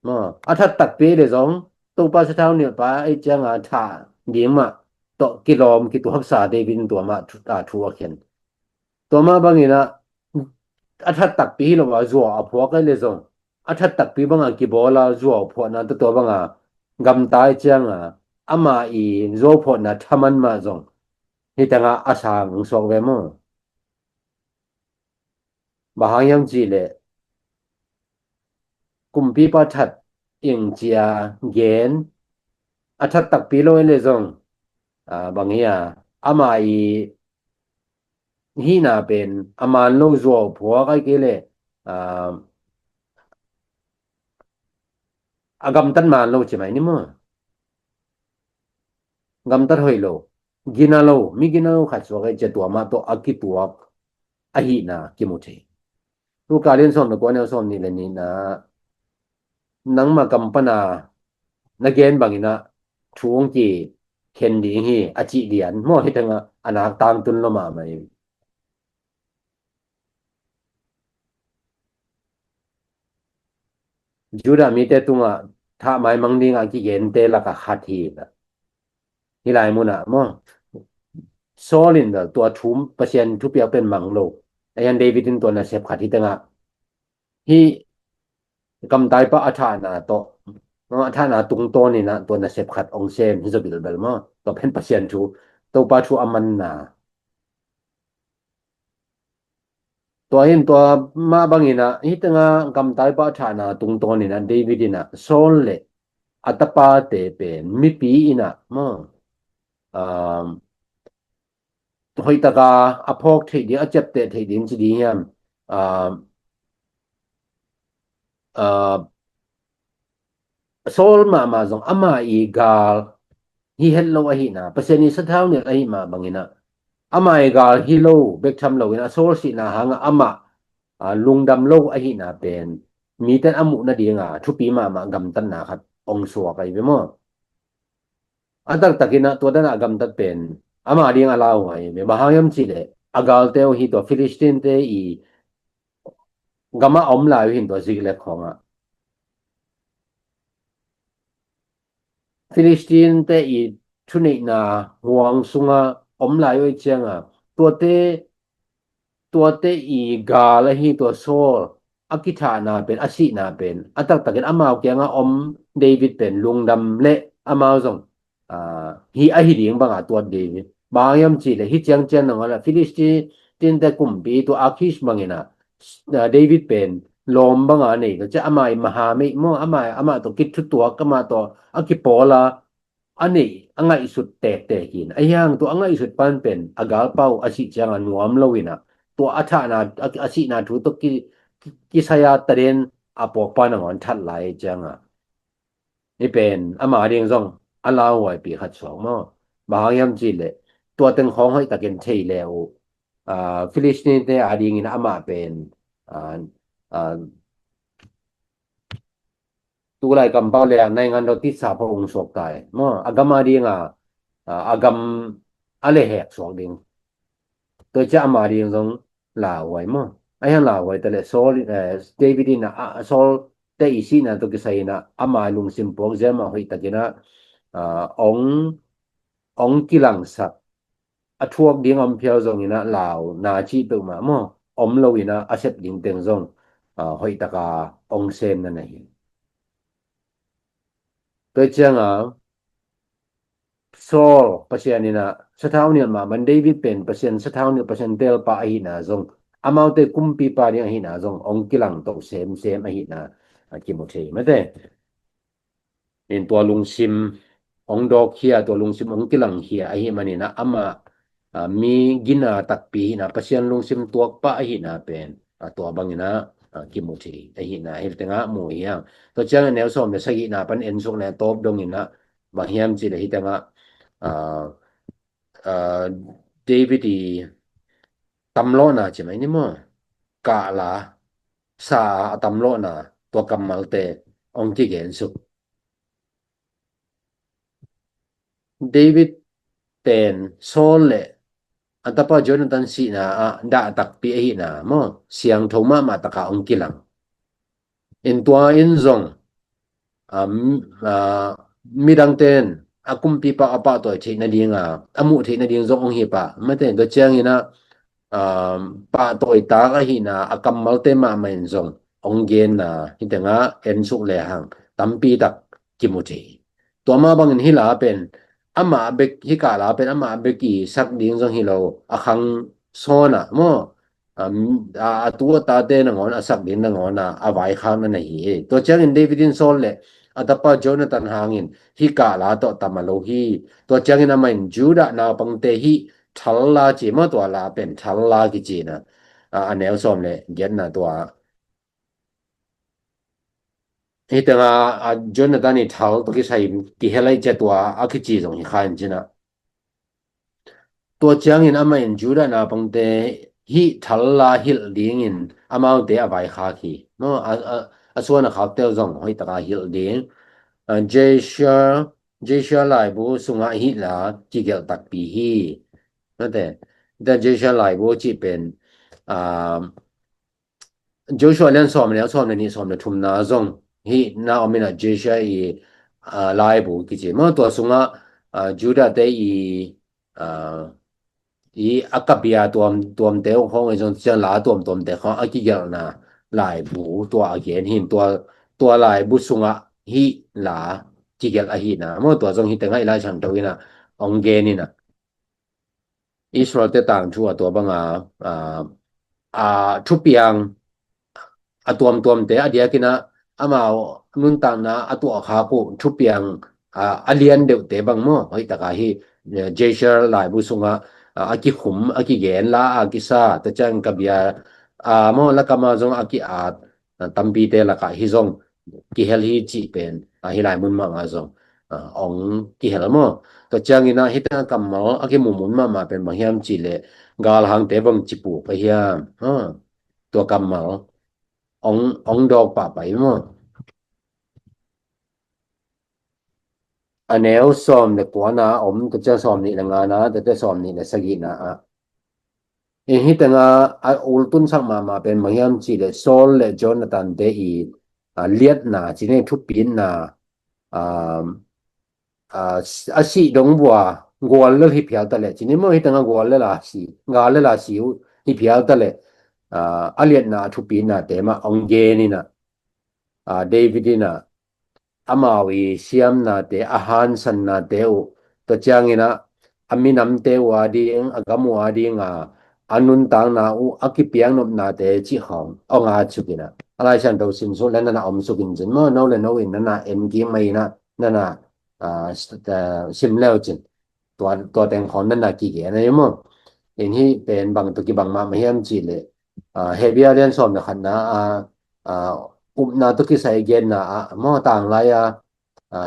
Maw, a that takpi le zong, Topa sathau nilhpa ei cianga thah ding mah tawh kilawm kituaksa David in tua mah thu, a thu a khen. Tua mah bangin ah, a that takpi hi lo a zuau a phuak ei le zong, a that takpi banga kibawl a zuau phuahna tawh tua banga gamta ei cianga ama i zuau phuahna thaman mah zong hi tangah a sang suak ve maw? Bang hang hiam cihleh kumpipa that ing cia gen, a that takpi lo ei le zong, ah, bang hi a, ama i hihna pen a man lo zuau phuak ai kei leh, ah, a gamtat man lo ci mai ni maw? Gamtat hoih lo, gina lo, mi gina lo khat suak ei cia tua mah tawh a kituak ahihna kimu thei. Luka lian sawm le kua, neu sawm nih le nihna, nangma kam pana na gen bangin ah thu hong kikhen ding hi, a cih lian maw, hi tangah a nak tangtun lo mahmah hi. Judah mite tungah thah maimang dingah kigente lakah khat hi. Hih lai munah maw, Saul in tua thu, Pasian thupiak pen mang lo. Ahian David in tua nasep khat hi tangah, hih gamtaipa a thahna tawh, a thahna tungtawn inah tua nasep khat hong sem hi zaw bilbel maw. Tua pen Pasian thu, Topa thu a manna. Tua hin tua mah bangin ah, hi tangah gamtaipa a thahna tungtawn inah David inah Saul le a tapate pen mipi inah maw, um, hoihtaka a phawk theih ding, a ciapteh theih ding ci ding hiam? Ah, ah, Saul mahmah zong ama i gal hi het lo ahihna, Pasian i sathau nilh ahih mah bangin ah, ama i gal hi lo bek tham loin ah, Saul sihna hangah amah, ah, lungdam lo ahihna pen mite in a muh nadinga thupi mahmah gamtatna khat hong suak ahi ve maw? A taktakin ah tua dan a gamtat pen ama ding a lauhuai ve. Bang hang hiam cihleh a galte uh hi tua Philistine-te i gamah a om lai uh hin tua Ziklag khawngah. Philistine-te i thuneihna huang sungah om lai uh ei cianga, tuate, tuate i gal ahi tua Saul a kithahna pen, a sihna pen, a taktakin amau kiangah om David pen lungdam le amau zong, ah, hi ahi ding banga tuat ding hi. Bang hang hiam cihleh hih ciangciang nangawn ah Philistine-te kumpi tua Achish bangin ah, ah, David pen lawm banga nei lo ciah, ama i maha meih maw, ama, amah tawh kithutuak, amah tawh a kipawl a, a neih, a ngaihsut tektek hi. Ahi hang tua a ngaihsut pan pen a galpa uh a sih cianga nuam lo inah, tua a thahna, a, a sihna thu tawh ki, ki, kisai a taden a pawkpa nangawn that lai cianga, hih pen ama ding zong a lauhuaipi khat suak maw? Bang hang hiam cihleh tua teng khawng hoihtakin thei le uh, ah, Philistine-te a dingin amah pen, ah, ah, tulai kampau le a naingan lo titsa pha ung suak tai maw? A gam a dinga, ah, a gam a lehhek suak ding. Tua ciah ama ding zong lauhuai maw? Ahi hang lauhuai ta leh Saul, eh, David in a, a, Saul-te i sihna tawh kisai inah ama lungsim puak ziau mah hoihtakin ah, ah, ong, ong kilangsak, a thuak ding a om phial zongin ah lau na cih peuhmah maw, om lo inah a sep ding teng zong, ah, hoihtaka ong sem na na hi. Tua cianga Saul Pasian inah sathau nilh mahmah, David pen Pasian sathau nilh, Pasian teelpa ahihna zong, amaute kumpipa ding ahihna zong ong kilang to semsem ahihna a kimu thei mate. In tua lungsim ong dawk khia, tua lungsim ong kilang khia ahi manin ah amah, a, mi gina takpi hina, Pasian lungsim tuakpa ahina pen, a, tua bangin ah, a, kimu thei ahina hih tengah mu hi hang. Tua ciangin a neu sawm le sagihna pan ensuk le tawp dongin ah bang hiam cih le hih tengah, a, a, David i tamlawhna ci mai ni maw, kahla sa a tamlawhna tua kammalte ong kigensuk. David pen Saul le a tapa Jonathan sihna ah dah takpi ahina maw, siangtho mahmah taka ong kilang. In tua in zong, a, m-, a, midangte in a kumpipa a pahtawi theih nadinga a muh theih nading zong ong hi pah mate. Tua ciangin ah, a, pahtawi tak ahina a kammalte mahmah in zong ong genna hih tengah ensuk le hang tampi tak kimu thei. Tua mah bangin hih la pen amah bek, hih kahla pen amah bek i sak ding zong hi lo, a khang sawn ah maw, a, a, a tu a tate nangawn a sak ding nangawn a, a vaikhakna na hi hi. Tua ciangin David in Saul le a tapa Jonathan hangin hih kahla tawh tam a lo hi. Tua ciangin amah in Judah naupangte hih thal la ci maw, tua la pen thal la kici na, a, a neu sawm le giatna tua. Hih tengah, a, Jonathan i thal tawh kisai kihel aih cia tua a kici zong hi kha in cina. Tua ciangin amah in Judah naupangte hih thal la hilh dingin amaute a vaikhak hi. No, a, a, a suan a khakte uh zong hoih taka hilh ding. A, Jeshua, Jeshua laibu sungah hih la kigelh takpi hi. Nate, tua Jeshua laibu cih pen, a, Joshua lian sawm le, sawm le nih, sawm le thumna zong hih na om in a, Joshua i, a, laibu kici maw, tua sungah, a, Judah te i, a, i a kabia tuam, tuamte uh khawng i zong ciang la tuam, tuamte khawng a kigelhna laibu tua a gen hin, tua, tua laibu sungah hih la kigelh ahina maw, tua zong hih tengah i Lai Siangtho in a ong gen in a. Israel te tangthu a tua banga, a, a, thupiang a tuamtuamte a diakin a amau nuntakna a tuahkhak uh thupiang, a, a lian deuhte bang maw, hoih taka hi, eh, Jeshua laibu sungah, a, a kikhum, a kigen la a kisa, tua ciang kabia, a, maw, lakama zong a ki-at, a, tampite lakah hi zong kihel hi cih pen, a, hih lai mun mahmah zong, a, ong kihel maw. Tua ciangin a hih tengah kammal a kimumun mahmah pen bang hiam cih leh galhangte bang cipuk a hiam, a, tua kammal ong, ong dawk pahpah hi maw. A neu sawm le kuana om, tua ciang sawm nih le ngana, tua ciang sawm nih le sagihna ah. In hih tengah a ultunsak mahmah pen bang hiam cih leh Saul le Jonathan te i, a, liatna, cih ni thupitna, a, a, a sih dong vua gual lel hi phial ta leh, cih ni maw, hih tengah gual lel a si, gal lel a si uh hi phial ta leh, a, a liatna, a thupitnate mah ong gen in a, a, David in a, amau i siamnate, a hansannate uh, tua ciangin a, a minamte uh a ding, a gam uh a ding a, a nuntakna uh a kipiaknopnate cih khawng ong at suk in a, a Lai Siangtho sim suk le nana om suk in cin maw, no le no in nana en kik mai in a, nana, a, s-, a, sim le uh cin. Tua, tua teng khawng nana kigen a hi maw. In hih pen bang tawh kibang mahmah hiam cih leh, a, Hebru lian sawm le khatna, a, a, upna tawh kisai genna ah maw, tanglai a, a,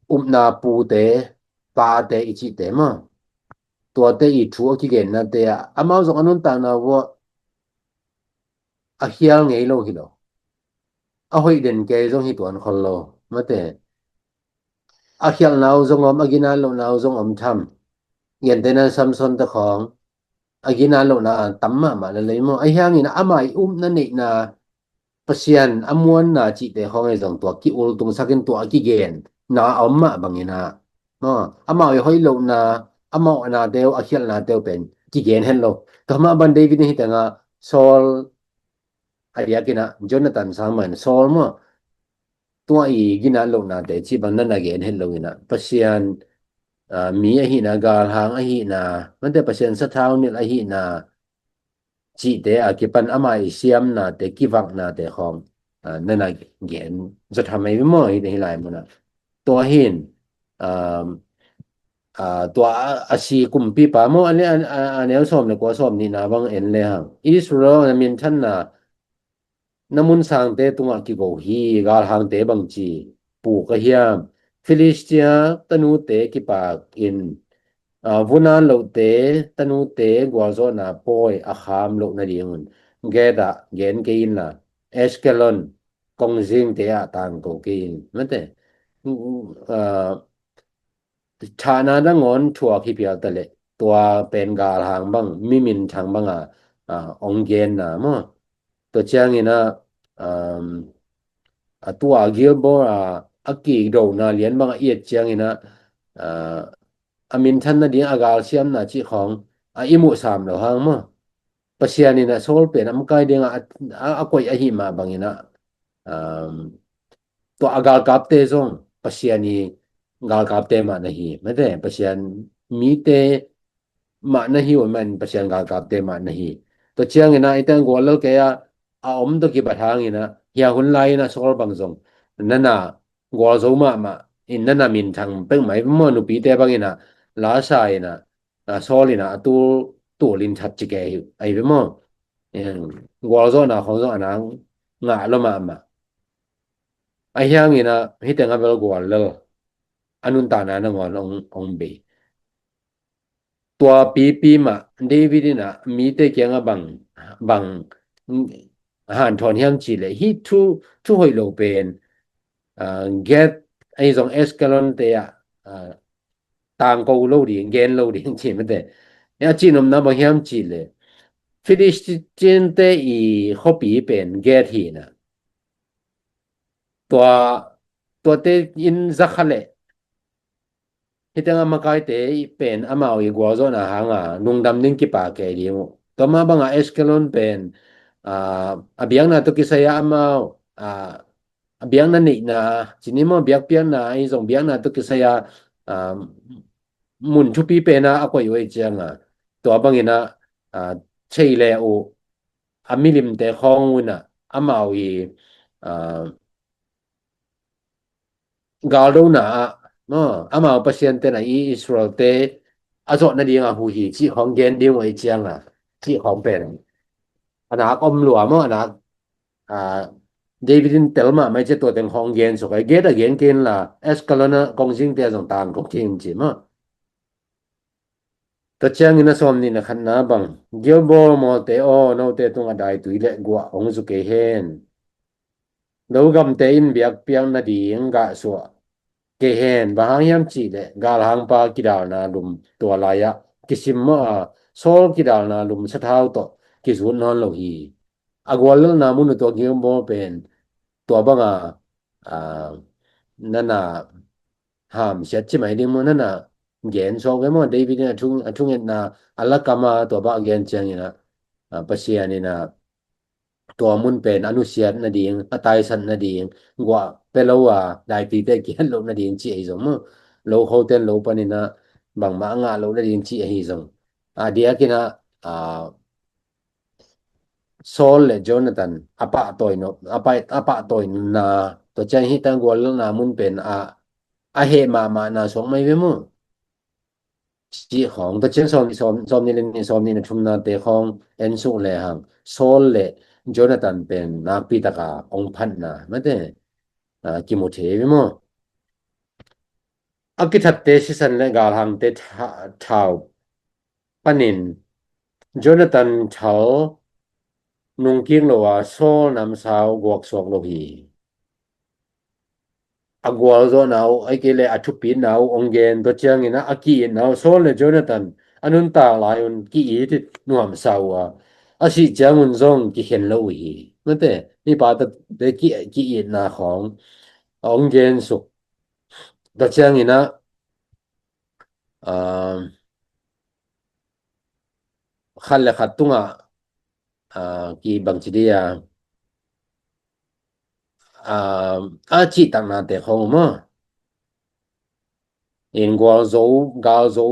upna pute, pate i cihte maw, tuate i thu a kigennate ah amau zong a nuntakna uh a khial ngei lo hi lo. A hoih den kei zong hi tuan khol lo mate. A khialhna uh zong om, a ginat lohna uh zong om tham. Gentehna Samson te khawng a ginat lohna tam mahmah lel hi maw. Ahi hangin ama i upna neihna, Pasian a muanna cihte khawng ahi zong tua ki-ultungsak in tua a kigenna a om mah bangin a, maw, amau i hoih lohna, a mawhnate uh, a khialhnate uh pen kigen het lo. Tua mah bang David in hih tengah Saul a diakin a, Jonathan sang mah in Saul maw, tua i ginat lohnate cih bang nana gen het lo in a, Pasian, a, mi ahihna, galhang ahihna, mate Pasian sathau nilh ahihna, cihte a kipan amah i siamnate, kivaknate khawng, ah, nana gen zaw tham ahi ve maw, hih, hih lai munah. Tua hin, um, ah, tua a, a si kumpipa maw, a, a, a, a neu sawm le kua, sawm nihna bang en le hang. Israel na minthanna na mun sangte tungah kigo hi, galhangte bangci puk a hiam? Filistia tanute kipak in, ah, vunan lohte tanute gualzawhna pawi a kham loh nadingun Gath ah gen kei inla, Ashkelon kongzingte ah tangko kei in. Mate, ah, thahna nangawn thuak hi pial ta leh, tua pen galhang bang, mi minthang banga, ah, ong genna maw. Tua ciangin ah, um, a tua Gilboa a kidona lian banga i et ciangin ah, ah, a minthan nading a galsiamna cih khawng a i muhsam lo hang maw. Pasian in ah Saul pen a makai dingah a, a, a koih ahi mah bangin ah, um, tua a galkapte zong Pasian i galkapte mah na hi. Mate, Pasian mite mah na hi uh man, Pasian galkapte mah na hi. Tua ciangin ah i teng guallel kei ah a om tawh kibat hangin ah, hia hun lai-in ah Saul bang zong nana gualzo mahmah in, nana minthang pek mah hi ve maw, nupite bangin ah lasa in ah, ah, Saul in ah a tul, tul in that ci kei hi uh, ahi ve maw. Em, gualzawhna khawng zong a nang ngah lo mahmah. A hiangin ah hih teng a bel guallel a nuntakna nangawn ong, ong bei. Tua pipi mah David in ah mite kiangah bang, bang hanthawn hiam cih leh, hih thu, thu hoih lo pen, ah, Gath ahi zong Ashkelon te ah, ah, tangko lo ding, gen lo ding ci mate. A cihnopna bang hiam cih leh, Filistin te i khuapi pen Gath hi in ah, tua, tuate in za kha leh, hih teng a makaite pen amau i gualzawhna hanga lungdam ding kipak kei ding uh. Tua mah banga Ashkelon pen, ah, a biakna tawh kisai a amau, ah, a biakna neihna, ci ni maw, biakpiakna ahi zong biakna tawh kisai a, ah, mun thupi pen a a koih uh ahih cianga, tua bangin ah, ah, thei le uh, a milimte khawng un ah amau i, ah, galdona ah, maw, amau pasiante na i Israelte a zawh nadinga huh hi cih khawng gen ding uh ahih cianga, cih khawng pen a nak om lua maw, a nak, ah, David in tel mahmah ahih ciang tua teng khawng gen suk a, Gath a gen kei inla, Ashkelon a kongzingte ah zong tangko kei in ci maw. Tua ciangin a sawmnih na khatna bang, Gilboa mualte aw, note tungah daitui le guah hong zu kei hen. Logamte in biakpiak nading gahsuah kei hen. Bang hang hiam cih leh galhangpa kidalna lum tua lai-ah kisim maw a, Saul kidalna lum sathau tawh kizut nawn lo hi. A guallelhna mun uh tua Gilboa pen tua banga, ah, nana hamsiat ci mai ding maw, nana gen suak ve maw, David in a thu, a thungetna a lakama tua bang a gen ciangin ah, ah, Pasian in ah tua mun pen a nusiat nading, a taisat nading, guah pia lo a, daipite kiat loh nading ci ahi zong maw, lo khoten lo panin ah bangmah a ngah loh nading ci ahi zong, a diakin ah, ah, Saul le Jonathan a pahtawi no, a pah, a pahtawina, tua ciang hih tang guallelhna mun pen a, a heh mahmahna suak mai ve maw. Cih khawng, tua ciang sawm, sawm, sawmnih le nih, sawmnih na thumnate khawng en suk lehang, Saul le Jonathan pen nakpi taka ong phatna mate, ah, kimu thei ve maw. A kithatte sisan le galhangte tha-, thau panin Jonathan thal nungkik lo a, Saul namsau guaksuak lo hi. A gualzawhna uh, ahih kei leh a thupitna uh ong gen, tua ciangin ah a ki-itna uh, Saul le Jonathan a nuntak lai un ki-it nuamsa uh a, a sih ciangun zong kikhen lo uh hi. Mate, mipa tate ki, ki-itna khawng a ong gen suk. Tua ciangin ah, ah, khat le khat tungah, ah, kibang ci dia, ah, a cihtaknate khawng maw. In gualzo, galzo,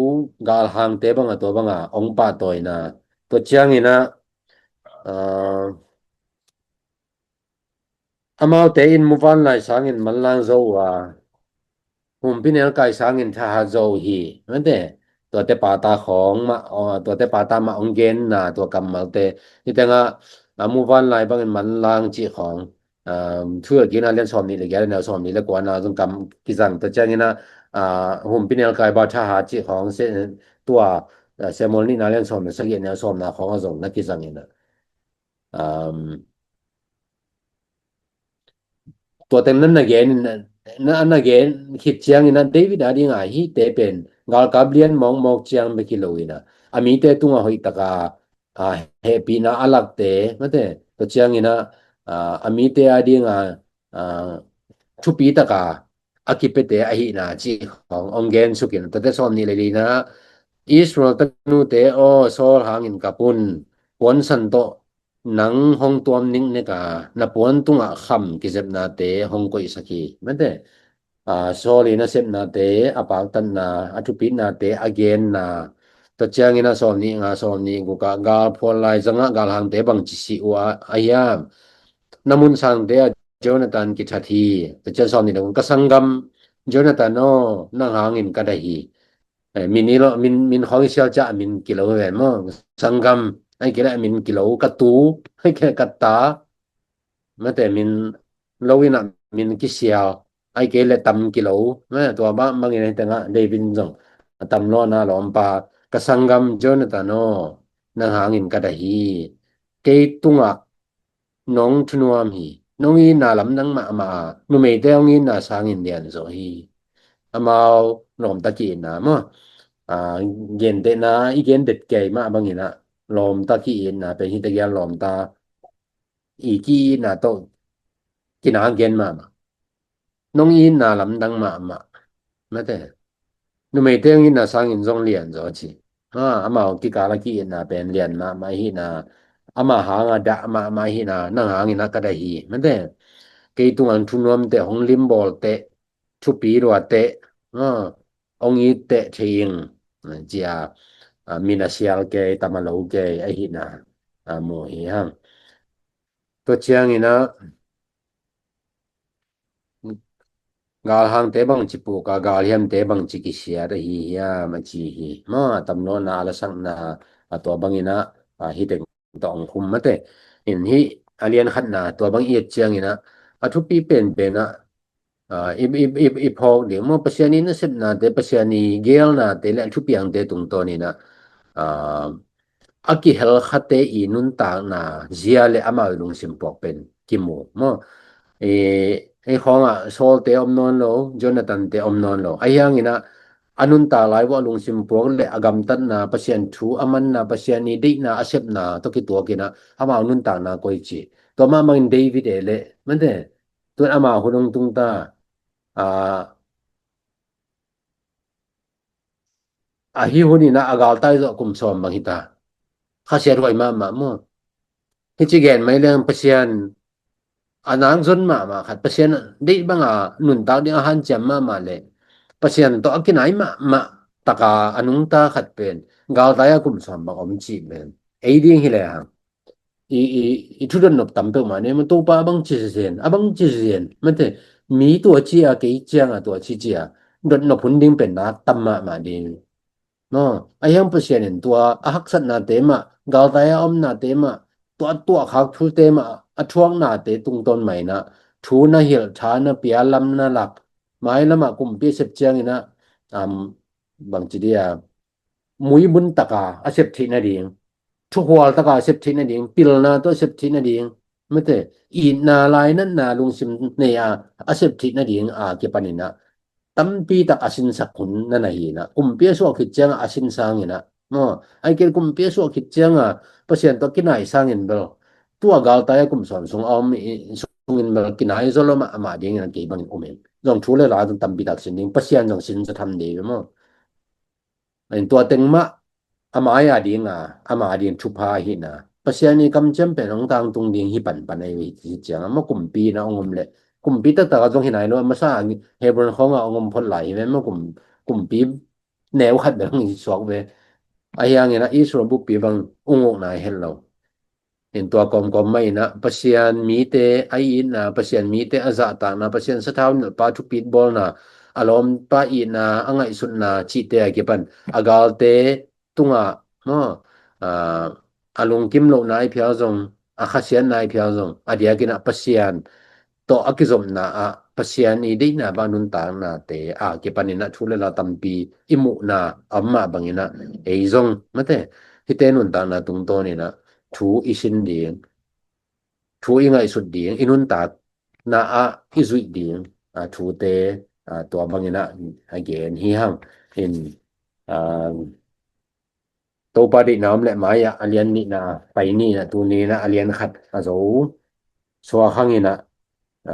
galhangte banga tua banga ong pahtawina. Tua ciangin ah, Aa, amaute in muvanlai sangin manlang zo uh a, humpinelkai sangin thahat zo uh hi. Mate, tuate pata khawng mah, aw, tuate pata mah hong genna tua kammalte. Hi tengah, a, muvanlai bangin manlang cih khawng. Um, Thuhilhkikna lian sawm nih le giat, neu sawm nih le kuana zong kam kizang. Tua ciangin a, a, humpinelkai bang thahat cih khawng se, tua, a, Samuel nihna lian sawm le sagih, neu sawmna khawng a zong na kizang in a. Um, tua teng nan na gen, na, na gen khit ciangin a David a dinga hihte pen galkap lian mawkmawk ciang bek hi lo in a, a mite tungah hoih taka, a, hehpihna a lakte, mate, tua ciangin a, a, a mite a dinga, a, thupi taka a kipiate ahihna cih khawng hong gen suk in, tuate sawm nih le lina, Israel tanute aw, Saul hangin kap un, puansan tawh nang hong tuam niknek a, na puan tungah kham kizepnate hong koihsak hi. Mate, a, Saul in a sepnate, a paktatna, a thupitnate a genna. Tua ciangin a sawm nih nga, sawm nih guk ah, galphual lai zangah galhangte bangci si uh a, a hiam? Na mun sangte ah Jonathan kithat hi. Tua ciang sawm nih le guk, ka sanggam Jonathan aw, nang hangin ka dai hi. Eh, min i lo, min, min khawng i sial ciah a min kilo ve maw. Sanggam, ai kei le a min kilo, ka tu, ai kei le ka ta. Mate, min lo in a min kisial, ai kei le tam kilo. Mate, tua bang, bangin a hi tengah David zong a tam lo na lawmpa, ka sanggam Jonathan aw, nang hangin ka dai hi. Kei tungah nong thunuam hi. Nong itna lamdang mahmah a, numeite hong itna sangin lian zaw hi. Amau lawmta ki-itna maw. A, gentehna i gen det kei mah bangin a, lawmta ki-itna pen hi tegel, lawmta i ki-itna tawh kina gen mahmah. Nong itna lamdang mahmah. Mate, numeite hong itna sangin zong lian zaw ci. Ha, amau kikal a ki-itna pen lian mahmah hi na, ama hanga dah mahmah hi na, nang hangin a ka dai hi. Mate, kei tungah hong thunuam teh, hong limbawl teh, thupi lua teh, ha, hong it teh thei ing, cia, a, min a sial kei, tam a lo kei ahi na, a, mu hi hang. Tua ciangin a, galhangte bangci puk a, galhiamte bangci kisiat ahi hiam a ci hi. Ma, a tam lo na a lasakna, a, tua bangin a, a, hi teng tawh hong khum mate. In hi a lian khatna, tua bang i et ciangin a, a thupi penpen a, a, i, i, i, i phawk ding maw, Pasian i nasepnate, Pasian i geelnate le a thupiangte tungtawnin a, a, a kihel khate i nuntakna zia le amau i lungsim puak pen kimu maw. I, i khawngah Saul te om nawn lo, Jonathan te om nawn lo. Ahi hangin a, a nuntak lai vuah lungsim puak le a gamtatna, Pasian thu a manna, Pasian i deihna a sepna tawh kituakin a, amau nuntakna koi ci. Tua mah bangin David e le, mate, tuan amau hun hong tung ta. A, ahi hunin a, a galtai zawh kum sawm bang hi ta. Khasiat huai mahmah maw. Hi ci gen mai leng Pasian a nak zon mahmah khat, Pasian deih banga nuntak ding a hanciam mahmah le Pasian tawh a kinai mahmah taka a nungta khat pen galtai a kum sawm bang om cih pen ei ding hi le hang. I, i, i thu dotnop tam peuhmah nei maw, Topa a bang ci zen, a bang ci zen. Mate, mi tua ci a, kei ciang a tua ci ci a, dotnop hun ding pen na tam mahmah ding. Maw, a hiang Pasian in tua a haksatnate mah, galtai a omnate mah, tua tuahkhak thute mah, a thuaknate tungtawn mah in a, thu na hilh, tha na pia, lam na lak, mailam ah kumpi a sep ciangin a, am, bangci dia, muibun taka a sep theih nading, thukhual taka a sep theih nading, pilna tawh a sep theih nading, mate, itna lainatna lungsim nei a a sep theih nading a kipanin a tampi tak a sinsak hun na na hi na, kumpi a suah khit cianga a sin sangin a, maw, ai kei kumpi a suah khit cianga Pasian tawh kinai sangin bel, tua galtai a kum sawm sung a om i sungin bel kinai zaw lo mah amah dingin a kei bangin um in. Zong thu le la zong tampi tak sin ding, Pasian zong sin zaw tham ding maw. In tua teng mah, ama a ding a, ama a ding thupha hi na. Pasian i kamciam pen hong tangtung ding hi panpan a hi ciang, ama kumpi na hong om le. Kumpi taktak a zong hi nai lo, a masa a Hebron khawng a hong om phot lai hi ve, ama kum, kumpi neu khat bel hong hi suak ve. Ahi hangin a Israel buppi bang ung uk nai het lo. In tua kawmkawm mah inah Pasian mite a itna, Pasian mite a zahtakna, Pasian sathau nilhpa thupit bawlna, a lawmpa itna, a ngaihsutna cihte a kipan a galte tungah maw, a lungkim lohna i phial zong, a khasiatna i phial zong, a diakinah Pasian tawh a kizopna ah Pasian i deihna bang nuntaknate a kipaninah thu le la tampi i muhna a om mah banginah ei zong mate hihte nuntakna tungtawninah thu i sin ding, thu i ngaihsut ding, i nuntakna ah i zuih ding a thute a tua banginah a gen hi hang in a Topa deihna om le mai-ah a lian nihna pai nihna tuninah a lian khat a zo suak hanginah a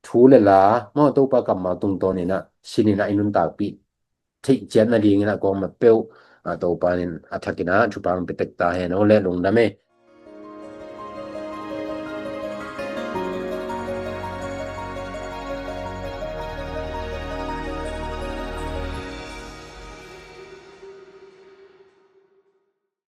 thu le la maw Topa kammal tungtawninah sininah i nuntakpih theih ciat nadinginah kuamah peuh a Topa in a thakinah thupha hong pia tek ta hen. Aw le lungdam e.